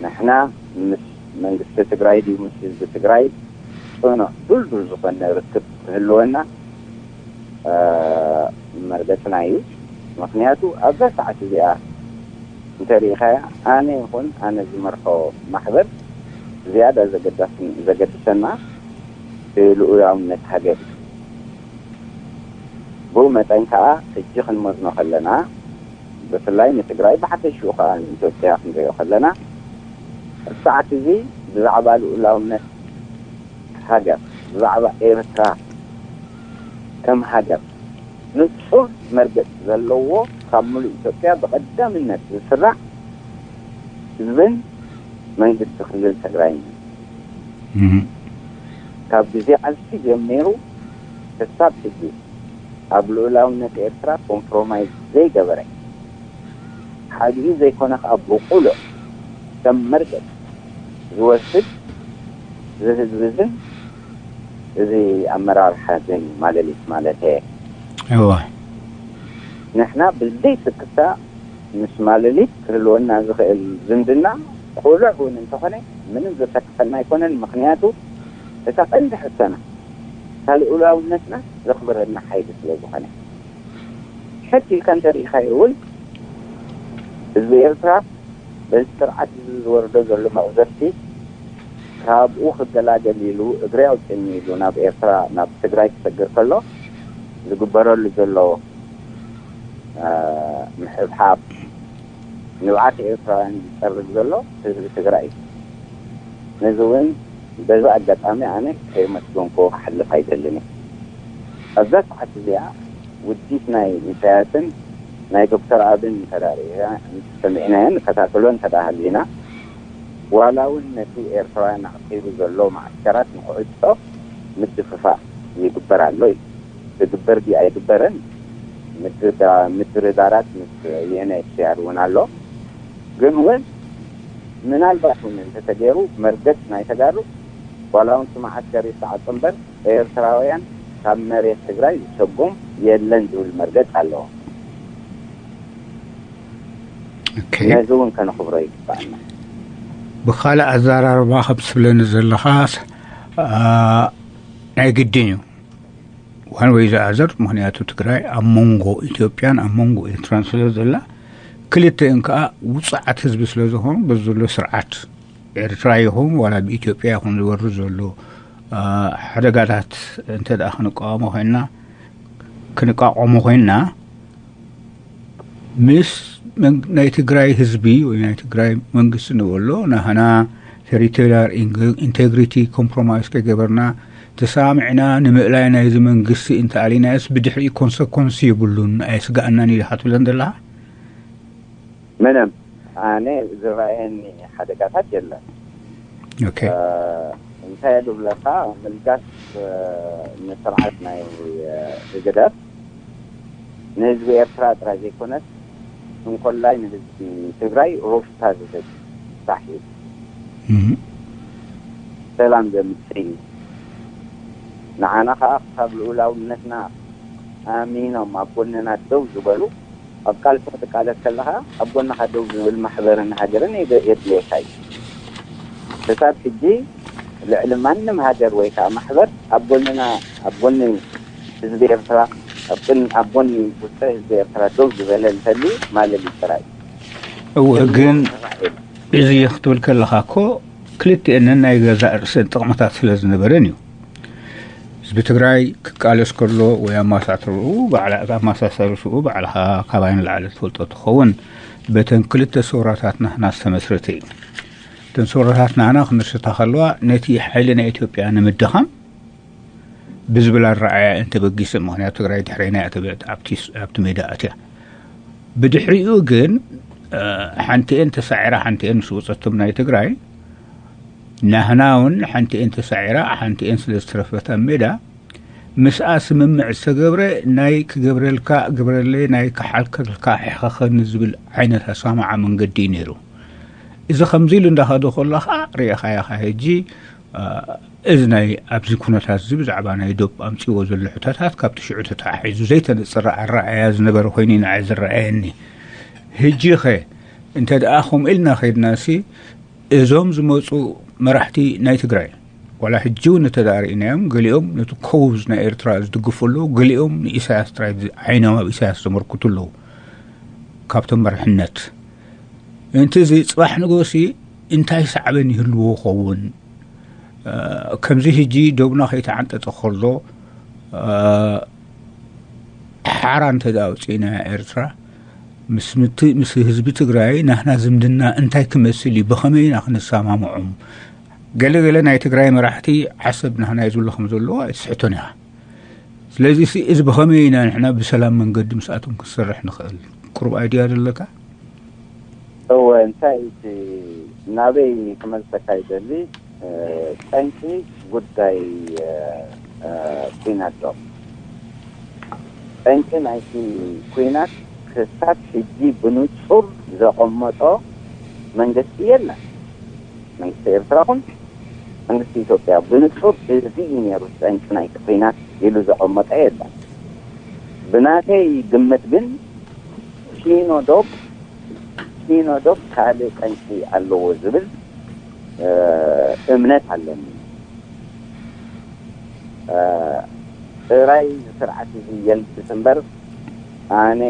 ንሕና ምስ መንግስቲ ትግራይ ድዩ ምስ ህዝቢ ትግራይ ፅኑዕ ድልዱል ዝኾነ ርክብ ክህልወና መርገፅና እዩ። ምክንያቱ ኣብዛ ሰዓት እዚኣ እንተሪኢኻያ፣ ኣነ ይኹን ኣነ ዝመርሖ ማሕበር ዝያዳ ዘገዳስን ዘገድሰና ልኡላውነት ሃገር እዩ። ብኡ መጠን ከዓ ሕጂ ክንመዝኖ ከለና፣ ብፍላይ ንትግራይ ብሓፈሽኡ ከዓ ንኢትዮጵያ ክንሪኦ ከለና፣ እቲ ሰዓት እዚ ብዛዕባ ልኡላውነት ሃገር፣ ብዛዕባ ኤርትራ ከም ሃገር ንፁር መርገፂ ዘለዎ፣ ካብ ሙሉእ ኢትዮጵያ ብቐዳምነት ዝስራዕ ህዝብን መንግስቲ ክልል ትግራይን እዩ። ካብ ግዜ ቃልሲ ጀሚሩ ክሳብ ሕጂ ኣብ ልኡላውነት ኤርትራ ኮምፕሮማይዝ ዘይገበረ፣ ሓዲኡ ዘይኮነ ከዓ ብቁሉዕ ከም መርገፂ ዝወስድ እዚ ህዝቢ እዝን እዚ ኣመራርሓ እዝን ማለሊት ማለት እየ። እወ። ንሕና ብዘይ ስክፍታ ምስ ማለሊት ክህልወና ዝኽእል ዝምድና ቁሉዕ እውን እንተኾነ ምንም ዘሰክፈና ኣይኮነን። ምክንያቱ እታ ቀንዲ ሕቶና እታ ልኡላውነትና ዘኽብረልና ሓይሊ ስለ ዝኾነ። ሕት ኢልካ እንተሪኢኻዮ እውን ህዝቢ ኤርትራ በዚ ስርዓት እዚ ዝወርዶ ዘሎ መቕዘፍቲ ካብኡ ክገላገል ኢሉ እግሪ ኣውፅእኒ ኢሉ ናብ ኤርትራ ናብ ትግራይ ክሰግር ከሎ ዝግበረሉ ዘሎ ምሕብሓብ ንብዓት ኤርትራውያን ዝፀርግ ዘሎ ህዝቢ ትግራይ እዩ። ነዚ እውን በዚ ኣጋጣሚ ኣነ ከየመስገንኩዎ ክሓልፍ ኣይደልን እየ። ኣብዛ ሰዓት እዚኣ ውዲት ናይ ኢሳያስን ናይ ዶክተር ኣብን እንተዳርኢና ሰሚዕናዮ ንከታተሎ እንተዳሃሊና ዋላ እውን ነቲ ኤርትራውያን ኣዕቂቡ ዘሎ ማዓስከራት ንክዕጾ ምድፍፋእ ይግበር ኣሎ እዩ። ዝግበር ድዩ ኣይግበርን ምድርዳራት ምስ ዩኤንኤችሲኣር እውን ኣሎ። ግን እውን ምናልባት እውን እንተተገይሩ መርገፅ ናይ ተጋሩ ዋላ እውን እቲ ማዓስከር ይሰዓፅ እምበር ኤርትራውያን ካብ መሬት ትግራይ ዝሰጎም የለን ዝብል መርገፅ ኣለዎ። ነዚ እውን ከነኽብሮ ይግባኣና። ብካልእ ኣዘራርባ ከም ትብለኒ ዘለኻ ናይ ግድን እዩ። one way the other። ምኽንያቱ ትግራይ ኣብ መንጎ ኢትዮጵያን ኣብ መንጎ ኤርትራን ስለ ዘላ፣ ክልተን ከዓ ውፅዓት ህዝቢ ስለ ዝኾኑ፣ በዚ ዘሎ ስርዓት ኤርትራ ይኹን ዋላ ብኢትዮጵያ ይኹን ዝወርድ ዘሎ ሓደጋታት እንተ ደኣ ክንቃወሞ ኮይንና፣ ክንቃቆሞ ኮይንና፣ ምስ ናይ ትግራይ ህዝቢ ወይ ናይ ትግራይ መንግስቲ ንበሎ፣ ናህና ቴሪቶሪያል ኢንቴግሪቲ ኮምፕሮማይስ ከይገበርና፣ ተሳሚዕና ንምእላይ ናይዚ መንግስቲ እንተኣሊናዮስ ብድሕሪኡ ኮንሰኮንስ የብሉን፣ ኣየስጋኣናን እዩ ክትብለን ዘለኻ? ምንም ኣነ ዝረኣየኒ ሓደጋታት የለን። ኦኬ። እንታይ ድብለካ ምልጋስ ንስርዓት ናይ ህግደፍ ንህዝቢ ኤርትራ ጥራይ ዘይኮነስ እንኮላይ ንህዝቢ ትግራይ ሮፍታ ዝህብ ሳሕ እዩ። ሰላም ዘምፅእ እዩ። ንዓና ከዓ ካብ ልኡላውነትና ኣሚኖም ኣብ ጎንና ደው ዝበሉ ኣብ ቃልሲ ክትቃለስ ከለኻ ኣብ ጎንኻ ደው ዝብል ማሕበርን ሃገርን የድልየካ እዩ። ክሳብ ሕጂ ልዕሊ ማንም ሃገር ወይ ከዓ ማሕበር ኣብ ጎንና ኣብ ጎኒ ህዝቢ ኤርትራ ኣብ ጎኒ ውፅዕ ህዝቢ ኤርትራ ደው ዝበለ እንተልዩ ማለት እዩ ጥራይ። እወ ግን እዚ ክትብል ከለኻ እኮ ክልቲኤን ናይ ገዛእ ርእሰን ጥቕምታት ስለ ዝነበረን እዩ። ህዝቢ ትግራይ ክቃለስ ከሎ ወይ ኣማሳተርኡ ኣማሳሰርኡ ባዕልኻ ካባይ ንላዕሊ ትፈልጦ ትኸውን። በተን ክልተ ሰውራታት ናህና ዝተመስረተ እዩ። እተን ሰውራታት ናህና ክምስርታ ከለዋ ነቲ ሓይሊ ናይ ኢትዮጵያ ንምድኻም ብዝብል ኣረኣያ እንተበጊሰ፣ ምኽንያቱ ትግራይ ድሕረና እያ ትብል ኣብቲ ሜዳ ኣትያ። ብድሕሪኡ ግን ሓንቲኤን ተሳዒራ ሓንቲኤን ምስ ወፀቶም ናይ ትግራይ፣ ናህና እውን ሓንቲኤን ተሳዒራ ሓንቲኤን ስለ ዝተረፈታ ሜዳ ምስኣ ስምምዕ ዝተገብረ ናይ ክገብረልካ ግበረለይ ናይ ክሓልከልካ ሕኸኸኒ ዝብል ዓይነት ኣሳማዓ መንገዲ እዩ ነይሩ። እዚ ከምዚ ኢሉ እንዳኸደ ከሎ ከዓ ርኢኻያ ከዓ ሕጂ እዚ ናይ ኣብዚ ኩነታት እዚ ብዛዕባ ናይ ዶብ ኣምፅዎ ዘሎ ሕቶታት ካብቲ ሽዑ ተተሓሒዙ ዘይተነፅረ ኣረኣያ ዝነበረ ኮይኑ ንዓይ ዝረኣየኒ። ሕጂ ኸ እንተ ደኣ ከምኡ ኢልና ኸይድናሲ እዞም ዝመፁ መራሕቲ ናይ ትግራይ ዋላ ሕጂ እውን እንተ ደኣ ርኢናዮም ገሊኦም ነቲ ኮውዝ ናይ ኤርትራ ዝድግፉ ኣለዉ፣ ገሊኦም ንኢሳያስ ጥራይ ዓይኖም ኣብ ኢሳያስ ዘመርክቱ ኣለዉ። ካብቶም መርሕነት እንቲ እዚ ፅባሕ ንጎሲ እንታይ ሳዕበን ይህልዎ ኸውን? ከምዚ ሕጂ ደቡና ከይተዓንጠጠ ከሎ ሓራ እንተ ኣውፅእና ኤርትራ ምስ ህዝቢ ትግራይ ናህና ዝምድና እንታይ ክመስል እዩ? ብኸመይ ኢና ክንሰማምዖም? ገለ ገለ ናይ ትግራይ መራሕቲ ዓሰብ ናህና እዩ ዝብሉ ከም ዘለዋ ኣይትስሕቶን ኢኻ። ስለዚ እዚ ብኸመይ ኢና ንሕና ብሰላም መንገዲ ምስኣቶም ክንሰርሕ ንኽእል? ቁሩብ ኣይድያ ዘለካ? እወ እንታይ እቲ ናበይ ክመልሰካ ይደሊ። ጠንቂ ጉዳይ ኩናት ዶ ጠንቂ ናይቲ ኩናት ክሳብ ሕጂ ብንጹር ዘቐመጦ መንግስቲ የለን። መንግስቲ ኤርትራ ኹን መንግስቲ ኢትዮጵያ ብንጹር እዚ እዩ ነይሩ ጠንቂ ናይቲ ኩናት ኢሉ ዘቐመጠ የለን። ብናተይ ግምት ግን ሲኖዶብ ሲኖዶብ ካልእ ጠንቂ ኣለዎ ዝብል እምነት ኣለኒ። ጥራይ ስርዓት እዚ የልግስ እምበር ኣነ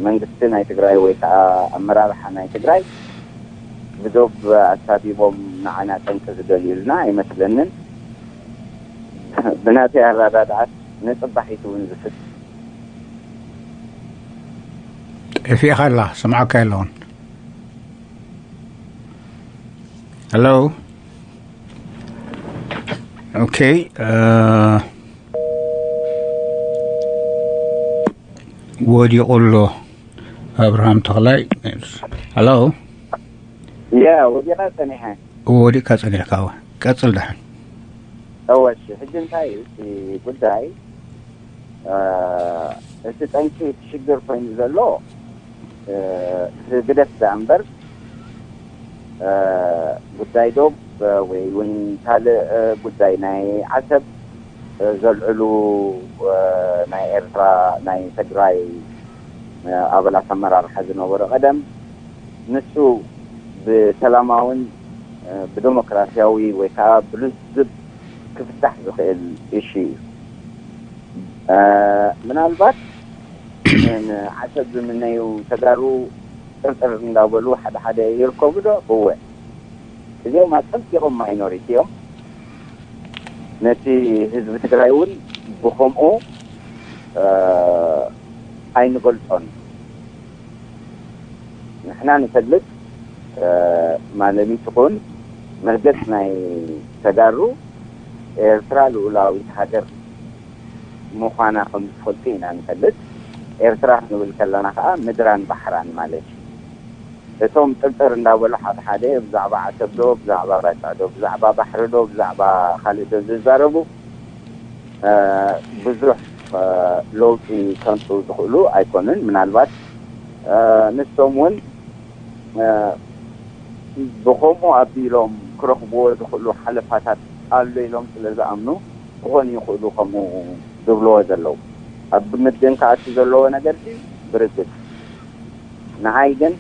መንግስቲ ናይ ትግራይ ወይ ከዓ ኣመራርሓ ናይ ትግራይ ብዶብ ኣሳቢቦም ንዓና ጠንቂ ዝደልዩልና ኣይመስለንን። ብናተይ ኣረዳድኣት ንፅባሒት እውን ዝፍት ጠፊእኻ ኣላ ስምዓካ የለውን። ሄሎ። ኦኬ። ወዲቑ ኣሎ ኣብርሃም ተኽላይ። ሄሎ። ያ ወዲቓ ጸኒሐ። ወዲቕካ ጸኒሕካ። ቀጽል ደሓን። እወ እሺ፣ ሕጂ እንታይ እዩ እቲ ጉዳይ? እቲ ጠንቂ እቲ ሽግር ኮይኑ ዘሎ ህግደፍ ደኣ እምበር ጉዳይ ዶብ ወይ እውን ካልእ ጉዳይ ናይ ዓሰብ ዘልዕሉ ናይ ኤርትራ ናይ ትግራይ ኣባላት ኣመራርሓ ዝነበሩ ቀደም ንሱ ብሰላማውን ብዲሞክራሲያዊ ወይ ከዓ ብልዝብ ክፍታሕ ዝኽእል እሺ እዩ። ምናልባት ንዓሰብ ዝምነዩ ተጋሩ ጥርጥር እንዳበሉ ሓደ ሓደ ይርከቡ ዶ? እወ፣ እዚኦም ኣጸቢቖም ማይኖሪቲ እዮም። ነቲ ህዝቢ ትግራይ እውን ብኸምኡ ኣይንገልጾን። ንሕና ንፈልጥ፣ ማለሊት ይኹን መርገጽ ናይ ተጋሩ፣ ኤርትራ ልኡላዊት ሃገር ምዃና ከም ዝፈልጡ ኢና ንፈልጥ። ኤርትራ ክንብል ከለና ከዓ ምድራን ባሕራን ማለት እዩ። እቶም ጥርጥር እንዳበሉ ሓደ ሓደ ብዛዕባ ዓሰብ ዶ፣ ብዛዕባ ባጽዕ ዶ፣ ብዛዕባ ባሕሪ ዶ፣ ብዛዕባ ካልእ ዶ ዝዛረቡ ብዙሕ ለውጢ ከምፅኡ ዝኽእሉ ኣይኮኑን። ምናልባት ንሶም እውን ብከምኡ ኣቢሎም ክረኽብዎ ዝኽእሉ ሓለፋታት ኣሎ ኢሎም ስለ ዝኣምኑ ክኾኑ ይኽእሉ ከምኡ ዝብልዎ ዘለዉ። ኣብ ግምት ግን ክኣቱ ዘለዎ ነገር ብርግፅ ንዓይ ግን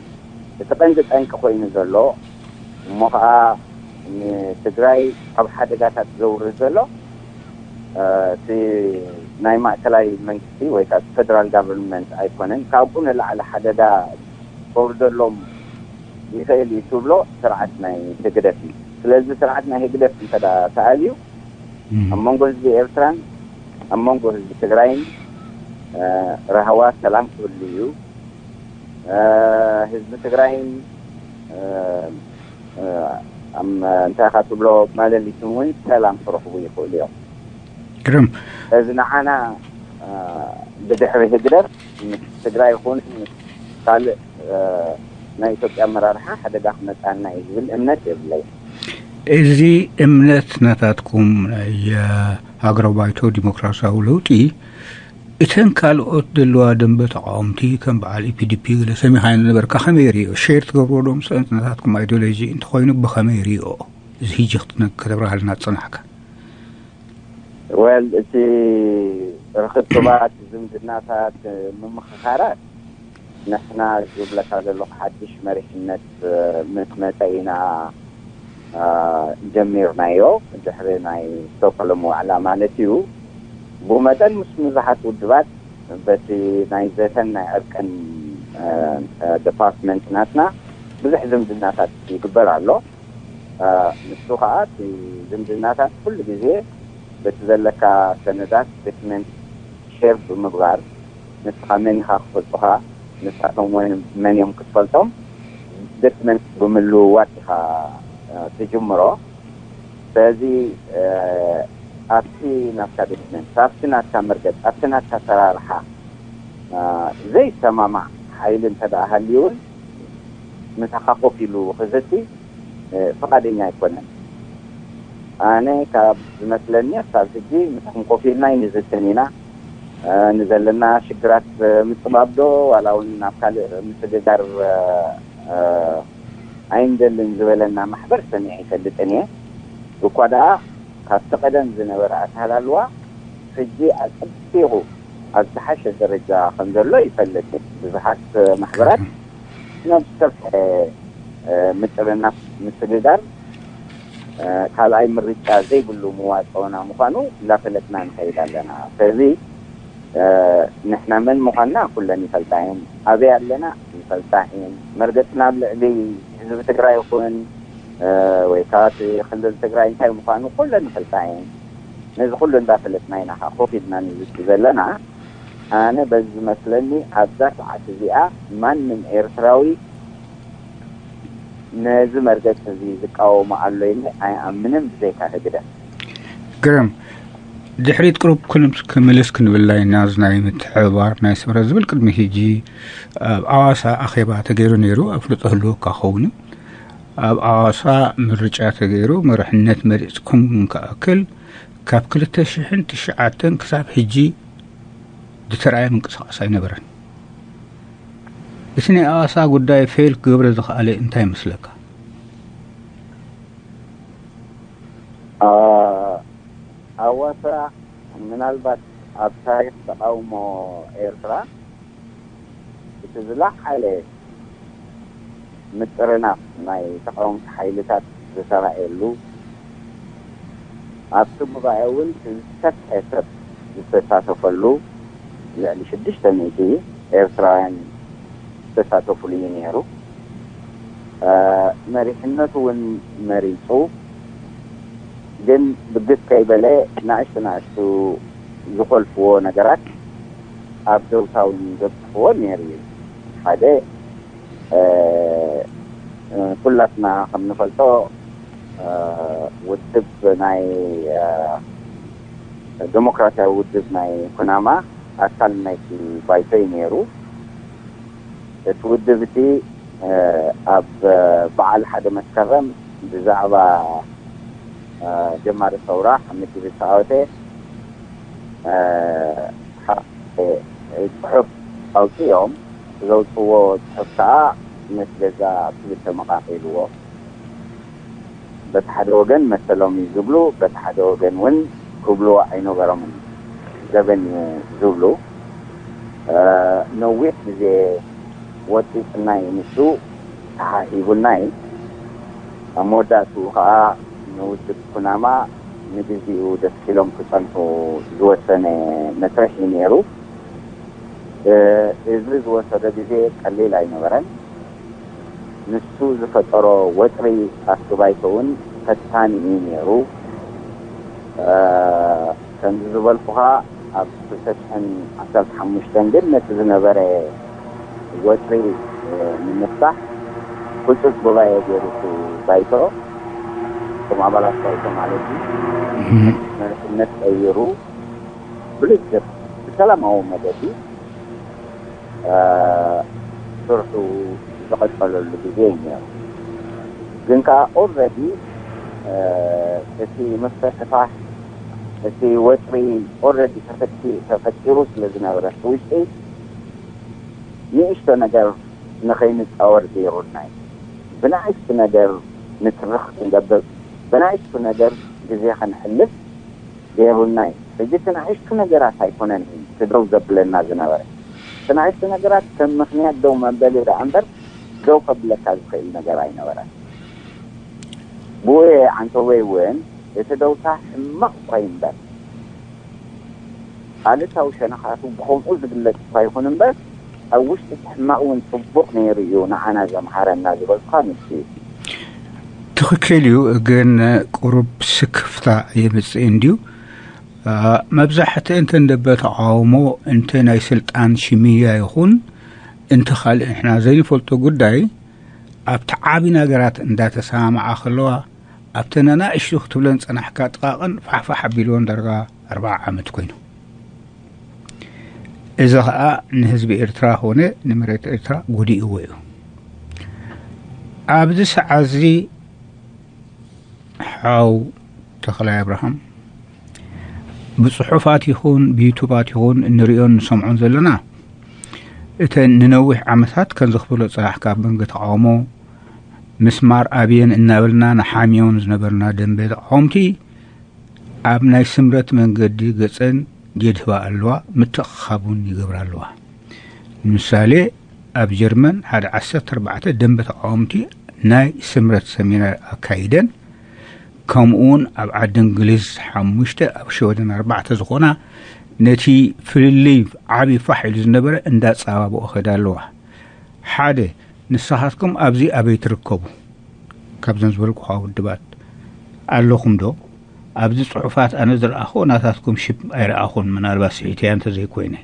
እቲ ቀንዲ ጠንቂ ኮይኑ ዘሎ እሞ ከዓ ንትግራይ ኣብ ሓደጋታት ዘውርድ ዘሎ እቲ ናይ ማእከላይ መንግስቲ ወይ ከዓ ፌደራል ጋቨርንመንት ኣይኮነን። ካብኡ ንላዕሊ ሓደጋ ከውርደሎም ይኽእል እዩ ትብሎ ስርዓት ናይ ህግደፍ እዩ። ስለዚ ስርዓት ናይ ህግደፍ እንተ ተኣልዩ ኣብ መንጎ ህዝቢ ኤርትራን ኣብ መንጎ ህዝቢ ትግራይን ራህዋ ሰላም ክህሉ እዩ። ህዝቢ ትግራይን እንታይ ኢኻ ትብሎ ማለሊትን እውን ሰላም ክረኽቡ ይኽእሉ እዮም። ግርም። እዚ ንዓና ብድሕሪ ህግደፍ ምስ ትግራይ ይኹን ምስ ካልእ ናይ ኢትዮጵያ ኣመራርሓ ሓደጋ ክመፅኣና እዩ ዝብል እምነት የብለይ። እዚ እምነት ናታትኩም ናይ ሃገራዊ ባይቶ ዲሞክራሲያዊ ለውጢ እተን ካልኦት ዘለዋ ደንበ ተቃወምቲ ከም በዓል ኢፒዲፒ ገለ ሰሚኻ ነበርካ፣ ከመይ ሪኦ? ሼር ትገብርዎ ዶ ምስአን ናታትኩም ኣይዲዮሎጂ እንተኾይኑ ብኸመይ ሪኦ? እዚ ህጂ ክትነ- ከተብርሃልና ዝጸናሕካ። ወል እቲ ርክብክባት ዝምድናታት ምምኽኻራት ንሕና ዝብለካ ዘለኹ ሓድሽ መሪሕነት ምስ መፀ ኢና ጀሚርናዮ። ድሕሪ ናይ ስቶክሆልም ዋዕላ ማለት እዩ። ብኡ መጠን ምስ ብዙሓት ውድባት በቲ ናይ ዘተን ናይ ዕርቅን ዲፓርትመንት ናትና ብዙሕ ዝምድናታት ይግበር ኣሎ። ንሱ ከዓ እቲ ዝምድናታት ኩሉ ግዜ በቲ ዘለካ ሰነዳት ዶክመንት ሼር ብምግባር ንስኻ መን ኢኻ ክፈልጡኻ፣ ንሳቶም መን እዮም ክትፈልጦም ዶክመንት ብምልውዋጥ ኢኻ ትጅምሮ። ስለዚ ኣብቲ ናትካ ዶክመንት፣ ኣብቲ ናትካ መርገፅ፣ ኣብቲ ናትካ ኣሰራርሓ ዘይሰማማዕ ሓይሊ እንተ ደኣ ሃልዩ እውን ምሳኻ ኮፍ ኢሉ ክዝቲ ፍቓደኛ ኣይኮነን። ኣነ ካብ ዝመስለኒ ክሳብ ሕጂ ምሳኹም ኮፍ ኢልና ኣይንዝትን ኢና። ንዘለና ሽግራት ምፅባብ ዶ ዋላ እውን ናብ ካልእ ምስግጋር ኣይንደልን ዝበለና ማሕበር ሰሚዐ ኣይፈልጥን እየ። እኳ ደኣ ካብቲ ቀደም ዝነበረ ኣተሃላልዋ ሕጂ ኣፀቢቑ ኣብ ዝሓሸ ደረጃ ከም ዘሎ ይፈልጥ። ብዙሓት ማሕበራት ናብ ዝሰፍሐ ምጥርናፍ ምስግጋር ካልኣይ ምርጫ ዘይብሉ መዋፅኦና ምዃኑ እናፈለጥና ንኸይድ ኣለና። ስለዚ ንሕና መን ምዃንና ኩለን ይፈልጣ እየን። ኣበይ ኣለና ይፈልጣ እየን። መርገፅና ኣብ ልዕሊ ህዝቢ ትግራይ ይኹን ወይ ከዓ እቲ ክልል ትግራይ እንታይ ምዃኑ ኩለን ይፈልጣ እየን። ነዚ ኩሉ እንዳፈለጥና ኢና ከዓ ኮፍ ኢልና ንዝቲ ዘለና። ኣነ በዚ ዝመስለኒ ኣብዛ ሰዓት እዚኣ ማንም ኤርትራዊ ነዚ መርገፂ እዚ ዝቃወሞ ኣሎ ኢለ ኣይኣምንን ብዘይካ ህግደፍ። ግርም። ድሕሪት ቅሩብ ክምልስ ክንብላ ኢና። እዚ ናይ ምትሕብባር ናይ ስምረት ዝብል ቅድሚ ሕጂ ኣብ ኣዋሳ ኣኼባ ተገይሩ ነይሩ። ኣፍልጦ ህልወካ ክኸውን እዩ። ኣብ ኣዋሳ ምርጫ ተገይሩ መርሕነት መሪፅኩም እንክኣክል ካብ ክልተ ሽሕን ትሽዓተን ክሳብ ሕጂ ዝተረኣየ ምንቅስቃስ ኣይነበረን። እቲ ናይ ኣዋሳ ጉዳይ ፌል ክገብረ ዝኸኣለ እንታይ ይመስለካ? ኣዋሳ ምናልባት ኣብ ታሪክ ተቃውሞ ኤርትራ እቲ ዝለዓለ ምጥርናፍ ናይ ተቃወምቲ ሓይልታት ዝተራእየሉ ኣብቲ ጉባኤ እውን ዝሰፍሐ ሰብ ዝተሳተፈሉ፣ ልዕሊ ሽዱሽተ ሚእቲ ኤርትራውያን ዝተሳተፉሉ እዩ ነይሩ። መሪሕነቱ እውን መሪፁ፣ ግን ብግስ ከይበለ ንኣሽቱ ንኣሽቱ ዝኾልፍዎ ነገራት ኣብ ደውታ እውን ዘብፅሕዎ ነይሩ እዩ። ሓደ ኩላትና ከም ንፈልጦ ውድብ ናይ ዲሞክራሲያዊ ውድብ ናይ ኩናማ ኣካል ናይቲ ባይቶ እዩ ነይሩ። እቲ ውድብ እቲ ኣብ በዓል ሓደ መስከረም ብዛዕባ ጀማሪ ሰውራ ሓመድ ጅብሪል ዝተዓወተ ጽሑፍ ኣውፅኦም። ዘውፅዎ ጽሑፍ ከዓ ምስ ገዛ ክልተ መቃቂልዎ። በቲ ሓደ ወገን መሰሎም እዩ ዝብሉ፣ በቲ ሓደ ወገን እውን ክብልዎ ኣይነበሮምን። ገበን እዩ ዝብሉ። ነዊሕ ግዜ ወጢፅናይ ንሱ ተሓሂቡናይ። ኣብ መወዳእትኡ ከዓ ንውድብ ኩናማ ንግዜኡ ደስኪሎም ክፀንሑ ዝወሰነ መስርሕ እዩ ነይሩ። እዚ ዝወሰደ ግዜ ቀሊል ኣይነበረን። ንሱ ዝፈጠሮ ወጥሪ ኣብቲ ባይቶ እውን ፈታኒ እዩ ነይሩ። ከምዚ ዝበልኩኻ ኣብ ክልተ ሽሕን ዓሰርተ ሓሙሽተን ግን ነቲ ዝነበረ ወጥሪ ንምፍታሕ ህፁፅ ጉባኤ ገይሩ እቲ ባይቶ፣ እቶም ኣባላት ባይቶ ማለት እዩ፣ መሪሕነት ቀይሩ ብልዝብ ብሰላማዊ መገዲ ስርሑ ዝቐጸለሉ ግዜ እዩ ነይሩ። ግን ከዓ ኦልረዲ እቲ ምፍሕፋሕ፣ እቲ ወጥሪ ኦልረዲ ተፈጢሩ ስለ ዝነበረ እቲ ውሽጢ ንእሽቶ ነገር ንኸይንፃወር ገይሩና እዩ። ብንኣሽቱ ነገር ንትርኽ ክንገብር፣ ብንኣሽቱ ነገር ግዜ ከነሕልፍ ገይሩና እዩ። ሕጂ እቲ ንኣሽቱ ነገራት ኣይኮነን እዩ እቲ ደው ዘብለና ዝነበረ። እቲ ንኣሽቱ ነገራት ከም ምኽንያት ደው መበሊ ደኣ እምበር ደው ከብለካ ዝኽእል ነገር ኣይነበረን። ብኡ ዓንተወይ እውን እቲ ደውታ ሕማቕ እኳ ይንበር፣ ኣሉታዊ ሸነኻቱ ብኸምኡ ዝግለጽ እኳ ይኹን እምበር፣ ኣብ ውሽጢ እቲ ሕማቕ እውን ጽቡቕ ነይሩ እዩ ንዓና ዘምሃረና ዝበልኩኻ ንሱ እዩ። ትኽክል እዩ፣ ግን ቁሩብ ስክፍታ የምጽእ እንድዩ። መብዛሕትአን እተን ደበ ተቓውሞ እንተ ናይ ስልጣን ሽምያ ይኹን እንተ ካልእ ንሕና ዘይንፈልጦ ጉዳይ ኣብቲ ዓቢ ነገራት እንዳተሰማምዓ ከለዋ ኣብተን ኣናእሽቱ ክትብለን ጸናሕካ ጥቓቕን ፋሕፋሕ ኣቢልወን ዳርጋ ኣርብዓ ዓመት ኮይኑ። እዚ ኸኣ ንህዝቢ ኤርትራ ኾነ ንመሬት ኤርትራ ጎዲእዎ እዩ። ኣብዚ ሰዓት እዚ ሓው ተኽላይ ኣብርሃም ብጽሑፋት ይኹን ብዩቱባት ይኹን እንርእዮን ንሰምዖን ዘለና እተን ንነዊሕ ዓመታት ከም ዘኽፍሎ ጽናሕካ ኣብ መንገ ተቃውሞ ምስማር ኣብየን እናበልና ንሓምዮን ዝነበርና ደንበ ተቃወምቲ ኣብ ናይ ስምረት መንገዲ ገጸን የድህባ ኣለዋ፣ ምትእኽኻቡን ይገብራ ኣለዋ። ንምሳሌ ኣብ ጀርመን ሓደ ዓሰርተ ኣርባዕተ ደንበ ተቃወምቲ ናይ ስምረት ሰሚናር ኣካይደን፣ ከምኡውን ኣብ ዓዲ እንግሊዝ ሓሙሽተ ኣብ ሸወደን ኣርባዕተ ዝኾና ነቲ ፍልልይ ዓቢ ፋሕ ኢሉ ዝነበረ እንዳጸባብኦ ኸዳ ኣለዋ። ሓደ ንስኻትኩም ኣብዚ ኣበይ ትርከቡ? ካብዘን ዝበልኩኻ ውድባት ኣለኹም ዶ? ኣብዚ ጽሑፋት ኣነ ዝረኣኹ ናታትኩም ሽም ኣይረኣኹን፣ ምናልባት ስሒተያ እንተዘይኮይነ።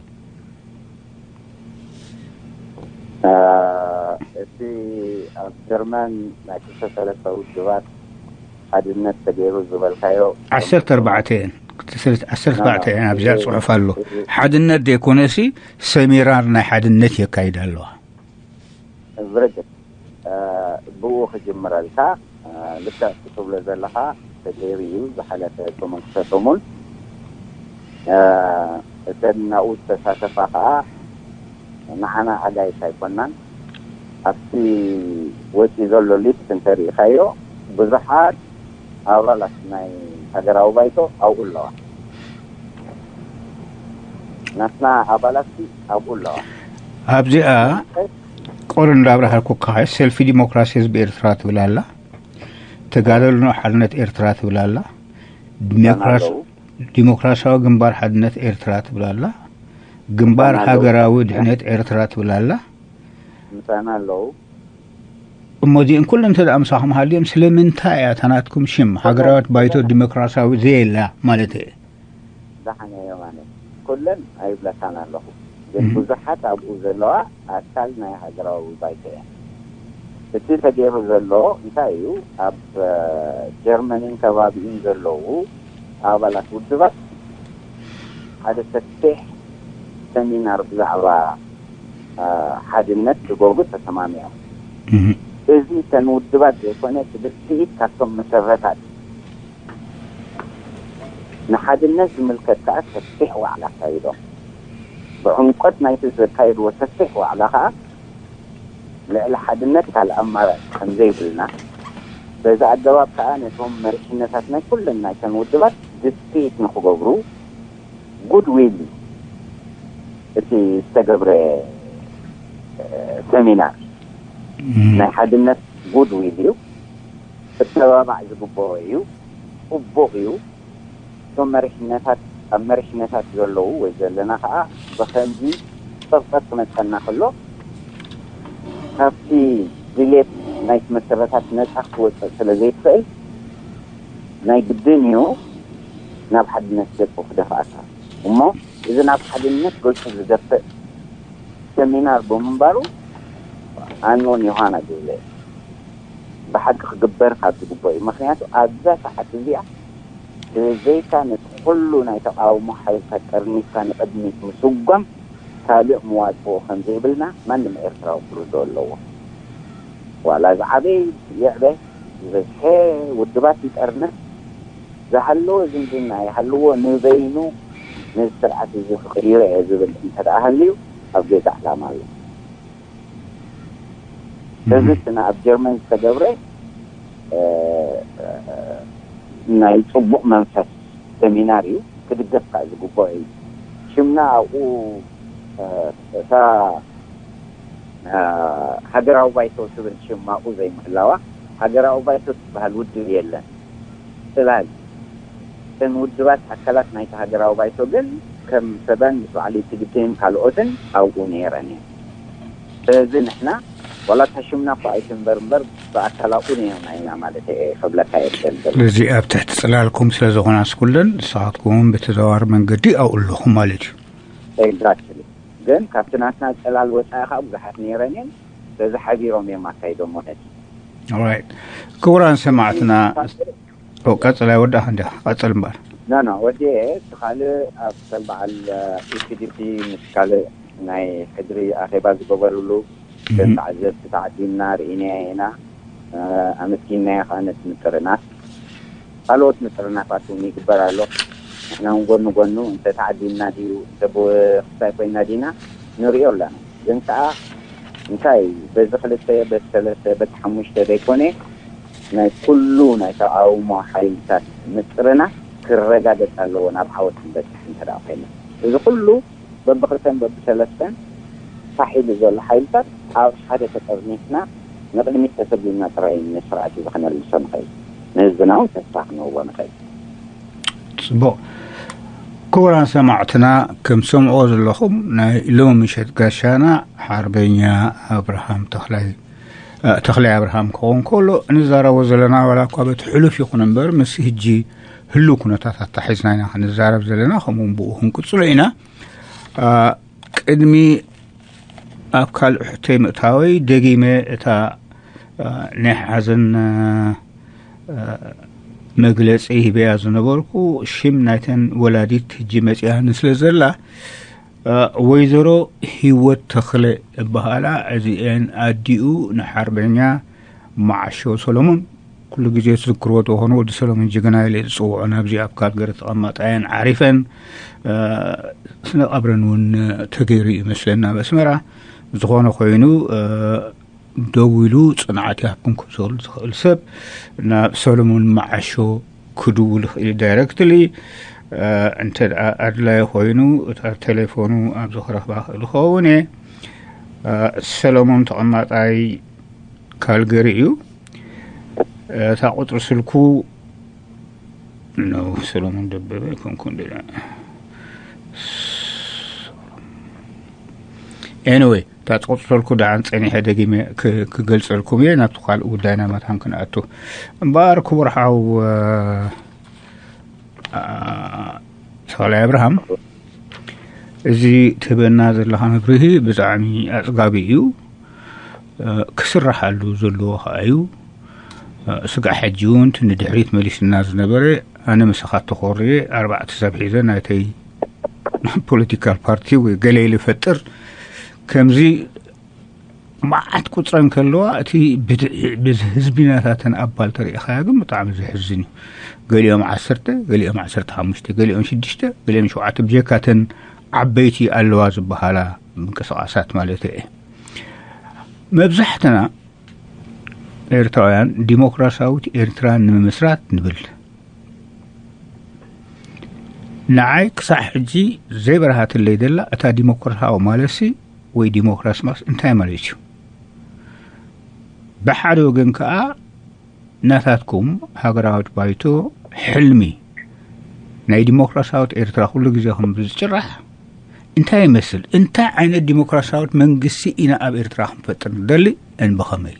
እቲ ኣብ ጀርመን ናይ ክልተ ሰለስተ ውድባት ሓድነት ተገይሩ ዝበልካዮ ዓሰርተ ኣርባዕተ እየን። ክልተ ሰለስተ ዓሰርተ ኣርባዕተ እየን ኣብዚኣ ጽሑፍ ኣሎ። ሓድነት ዘይኮነሲ ሰሚራር ናይ ሓድነት የካይዳ ኣለዋ። ብርግጽ ብኡ ክጅምረልካ ልክዕ ትብሎ ዘለኻ ተገይሩ እዩ። ዝሓለፈ ሰሙን ክልተ ሰሙን እተን ናብኡ ዝተሳተፋ ከዓ ንዓና ኣጋይሽ ኣይኮናን። ኣብቲ ወፂ ዘሎ ሊስት እንተሪኢኻዮ ብዙሓት ኣባላት ናይ ሃገራዊ ባይቶ ኣብኡ ኣለዋ። ናትና ኣባላት ኣብኡ ኣለዋ። ኣብዚኣ ቆር እንዳብራሃልኩካ ሰልፊ ዲሞክራሲ ህዝቢ ኤርትራ ትብል ኣላ፣ ተጋደልኖ ሓርነት ኤርትራ ትብል ኣላ፣ ዲሞክራሲ ዲሞክራሲያዊ ግንባር ሓድነት ኤርትራ ትብል ኣላ፣ ግንባር ምሳና ኣለዉ። ሃገራዊ ድሕነት ኤርትራ ትብል ኣላ። ምሳና ኣለዉ። እሞ እዚአን ኩለን እንተ ደኣ ምሳኹም ሃልዮም፣ ስለምንታይ እያ እታ ናትኩም ሽም ሃገራዊት ባይቶ ዲሞክራሲያዊ ዘየላ ማለት እየ? ደሓን እየ ማለት ኩለን ኣይብለካን ኣለኹ። ግን እህ። ብዙሓት ኣብኡ ዘለዋ ኣካል ናይ ሃገራዊ ባይቶ እያ። እቲ ተገይሩ ዘሎ እንታይ እዩ? ኣብ፣ እ፣ ጀርመንን ከባቢኡን ዘለዉ ኣባላት ውድባት ሓደ ሰፊሕ ሰሚናር ብዛዕባ፣ እ፣ ሓድነት ክገብሩ ተሰማሚዖም። እህ። እዚ እተን ውድባት ዘይኮነ፣ እቲ ብስኢት ካብቶም መሰረታት ንሓድነት ዝምልከት ከኣ ሰፊሕ ዋዕላ ኣካይዶም። ብዕምቆት ናይቲ ዘካየድዎ ሰፊሕ ዋዕላ ከኣ ልዕሊ ሓድነት ካልእ ኣማራጺ ከም ዘይብልና፣ በዚ ኣገባብ ከኣ ነቶም መሪሕነታት ናይ ኩለን ናይተን ውድባት ድስፒት ንኽገብሩ ጉድ ዊል እዩ እቲ ዝተገብረ፣ እ፣ ሰሚናር። እም። ናይ ሓድነት ጉድ ዊል እዩ። ክተባባዕ ዝግበኦ እዩ። ጽቡቕ እዩ። እቶም መሪሕነታት፣ ኣብ መሪሕነታት ዘለዉ ወይ ዘለና ከኣ ብኸምዚ ጸቕጠት ክመጸና ከሎ፣ ካብቲ ድሌት ናይቲ መሰረታት ነጻ ክትወጽእ ስለ ዘይትኽእል፣ ናይ ግድን እዩ ናብ ሓድነት ገጹ ክደፍኣካ። እሞ እዚ ናብ ሓድነት ገጹ ዝደፍእ ሰሚናር ብምንባሩ፣ ኣኖን ዮሃና ግብለ ብሓቂ ክግበር ካብ ዝግበኦ እዩ። ምኽንያቱ ኣብዛ ሰዓት እዚኣ ብዘይካ ነቲ ኩሉ ናይ ተቓውሞ ሓይልታት ጠርኒፍካ ንቕድሚት ምስጓም ካልእ መዋጽኦ ከም ዘይብልና ማንም ኤርትራዊ ክርድኦ ኣለዎ። ዋላ ዝዓበየ ይዕበ፣ ዝበዝሐ ውድባት ይጠርነፍ፣ ዝሃለወ ዝምድና ይሃልዎ፣ ንበይኑ ነዚ ስርዓት እዚ ክቕይሮ እየ ዝብል እንተ ደኣ ሃልዩ ኣብ ገዛ ዕላማ ኣሎ። እዚ እቲ ኣብ ጀርመን ዝተገብረ፣ እ፣ ናይ ጽቡቕ መንፈስ ሰሚናር እዩ፣ ክድገፍ ከኣ ዝግብኦ እዩ። ሽምና ኣብኡ፣ እ፣ እታ፣ እ፣ ሃገራዊ ባይቶ ትብል ሽም ኣብኡ ዘይምህላዋ፣ ሃገራዊ ባይቶ ትበሃል ውድብ የለን። ጽላል እተን ውድባት ኣካላት ናይቲ ሃገራዊ ባይቶ ግን ከም ሰበን ምስ በዓል ኢፒዲፒን ካልኦትን ኣብኡ ነይረን እየን። ስለዚ ንሕና ዋላ እታ ሽምና እኳ ኣይትንበር እምበር ብኣካል ኣብኡ ነይርና ኢና ማለት እየ ክብለካ እየ ዝደሊ ዘለኹ። ስለዚ ኣብ ትሕቲ ጽላልኩም ስለ ዝኾናስ ኩለን ንስኻትኩም እውን ብተዘዋዋሪ መንገዲ ኣብኡ ኣለኹም ማለት እዩ። ኤግዛክትሊ። ግን ካብቲ ናትና ጽላል ወጻኢ ከዓ ብዙሓት ነይረን እየን። ስለዚ ሓቢሮም እዮም ኣካይዶሞ ነቲ። ኦራይት። ክቡራን ሰማዕትና፣ ኦ፣ ቀጽል ኣይወዳእኻ እንዲኻ፣ ቀጽል እምበር። ኖ፣ ኖ፣ ወዲኤ እቲ ካልእ ኣብ ከም በዓል፣ እ፣ ኢፒዲፒ ምስ ካልእ ናይ ሕድሪ ኣኼባ ዝገበሩሉ ከም እህ። ተዓዘብቲ ተዓዲምና ርኢናዮ ኢና። እ፣ ኣመስጊንናዮ ከዓ ነቲ ምጥርናፍ። ካልኦት ምጥርናፋት እውን ይግበር ኣሎ። ንሕና እውን ጎኒ ጎኑ እንተ ተዓዲምና ድዩ፣ እንተ ብክስታይ ኮይና ዲና ንሪኦ ኣለና። ግን ከዓ እንታይ በዚ ክልተ፣ በዚ ሰለስተ፣ በቲ ሓሙሽተ ዘይኮነ ናይ ኩሉ ናይ ተቃውሞ ሓይልታት ምጥርናፍ ክረጋገጽ ኣለዎ ናብ ዓወት ክንበጽሕ እንተ ደኣ ኮይና። እዚ ኩሉ በብክልተን በብሰለስተን ፋሕ ኢሉ ዘሎ ሓይልታት ኣብ ሓደ ተጠርኒፍና ንቕድሚት ተሰጒምና ጥራይ ንስርዓት እዚ ክነልሶ ንኽእል። ንህዝብና እውን ተስፋ ክንህቦ ንኽእል። ጽቡቕ። ክቡራን ሰማዕትና፣ ከም ሰምዕዎ ዘለኹም ናይ ሎሚ ምሸት ጋሻና ሓርበኛ ኣብርሃም ተኽላይ፣ እ፣ ተኽላይ ኣብርሃም ክኸውን ከሎ፣ እንዛረቦ ዘለና ዋላ እኳ በቲ ሕሉፍ ይኹን እምበር፣ ምስ ህጂ ህሉው ኩነታት ኣታሒዝና ኢና ክንዛረብ ዘለና፣ ከምኡ እውን ብኡ ክንቅጽሎ ኢና። እ፣ ቅድሚ ኣብ ካልእ ሕቶይ ምእታወይ ደጊመ እታ፣ እ፣ ናይ ሓዘን፣ እ፣ እ፣ መግለጺ ሂበያ ዝነበርኩ ሽም ናይተን ወላዲት ህጂ መጺኣኒ ስለ ዘላ፣ እ፣ ወይዘሮ ሂወት ተኽለ እበሃላ። እዚኤን ኣዲኡ ንሓርበኛ መዓሾ ሰሎሞን ኩሉ ግዜ ትዝክርዎ ተኾኑ ወዲ ሰሎሞን ጅግና ኢለ ዝጽውዖ ናብዚ ኣብ ካልገሪ ተቐማጣየን ዓሪፈን፣ እ፣ ስነ ቀብረን እውን ተገይሩ እዩ መስለና ኣብ ኣስመራ። ዝኾነ ኮይኑ፣ እ፣ ደዊሉ ጽንዓት ይሃብኩም ክብዘሉ ዝኽእል ሰብ ናብ ሰሎሞን መዓሾ ክድውል ይኽእል እዩ ዳይረክትሊ። እ፣ እንተ ደኣ ኣድላዪ ኮይኑ እታ ቴሌፎኑ ኣብዚ ክረኽባ ክእል ይኸውን እየ። እ፣ ሰሎሞን ተቐማጣይ ካልገሪ እዩ። እታ ቁጽሪ ስልኩ ነው ሰሎሞን ደበበ ኣይኮንኩን ደ። Anyway፣ እታ ትቕጽልኩ ደሓን ጸኒሐ ደጊመ ክ- ክገልጸልኩም እየ። ናብቲ ካልእ ጉዳይና መታን ክንኣቱ እምበኣር፣ ክቡር ሓው እ፣ እ፣ ተኽላይ ኣብርሃም፣ እዚ ትህበና ዘለኻ መብርሂ ብጣዕሚ ኣጽጋቢ እዩ። እ፣ ክስራሓሉ ዘለዎ ኸኣ እዩ። እ፣ ስጋዕ ሕጂ እውን እቲ ንድሕሪት መሊስና ዝነበረ፣ ኣነ ምሳኻ ተኾርየ ኣርባዕተ ሰብ ሒዘ ናይተይ ፖለቲካል ፓርቲ ወይ ገለ ኢለ ይፈጥር፣ ከምዚ መዓት ቁጽረን ከለዋ፣ እቲ ብት- ብዝ- ህዝቢ ናታተን ኣባል ተሪእኻያ ግን ብጣዕሚ ዘሕዝን እዩ። ገሊኦም ዓሰርተ፣ ገሊኦም ዓሰርተ ሓሙሽተ፣ ገሊኦም ሽዱሽተ፣ ገሊኦም ሸውዓተ፣ ብጀካተን ዓበይቲ ኣለዋ ዝበሃላ ምንቅስቃሳት ማለት እየ። መብዛሕትና ኤርትራውያን ዲሞክራሲያዊት ኤርትራ ንምምስራት ንብል። ንዓይ ክሳዕ ሕጂ ዘይበርሃትለይ ደላ እታ ዲሞክራሲያዊ ማለትሲ ወይ ዲሞክራሲ ማስ እንታይ ማለት እዩ? ብሓደ ወገን ከኣ ናታትኩም ሃገራዊት ባይቶ ሕልሚ ናይ ዲሞክራሲያዊት ኤርትራ ኩሉ ግዜ ከም ዝጭራሕ እንታይ ይመስል? እንታይ ዓይነት ዲሞክራሲያዊት መንግስቲ ኢና ኣብ ኤርትራ ክንፈጥር ንደሊ? እንብኸመይ?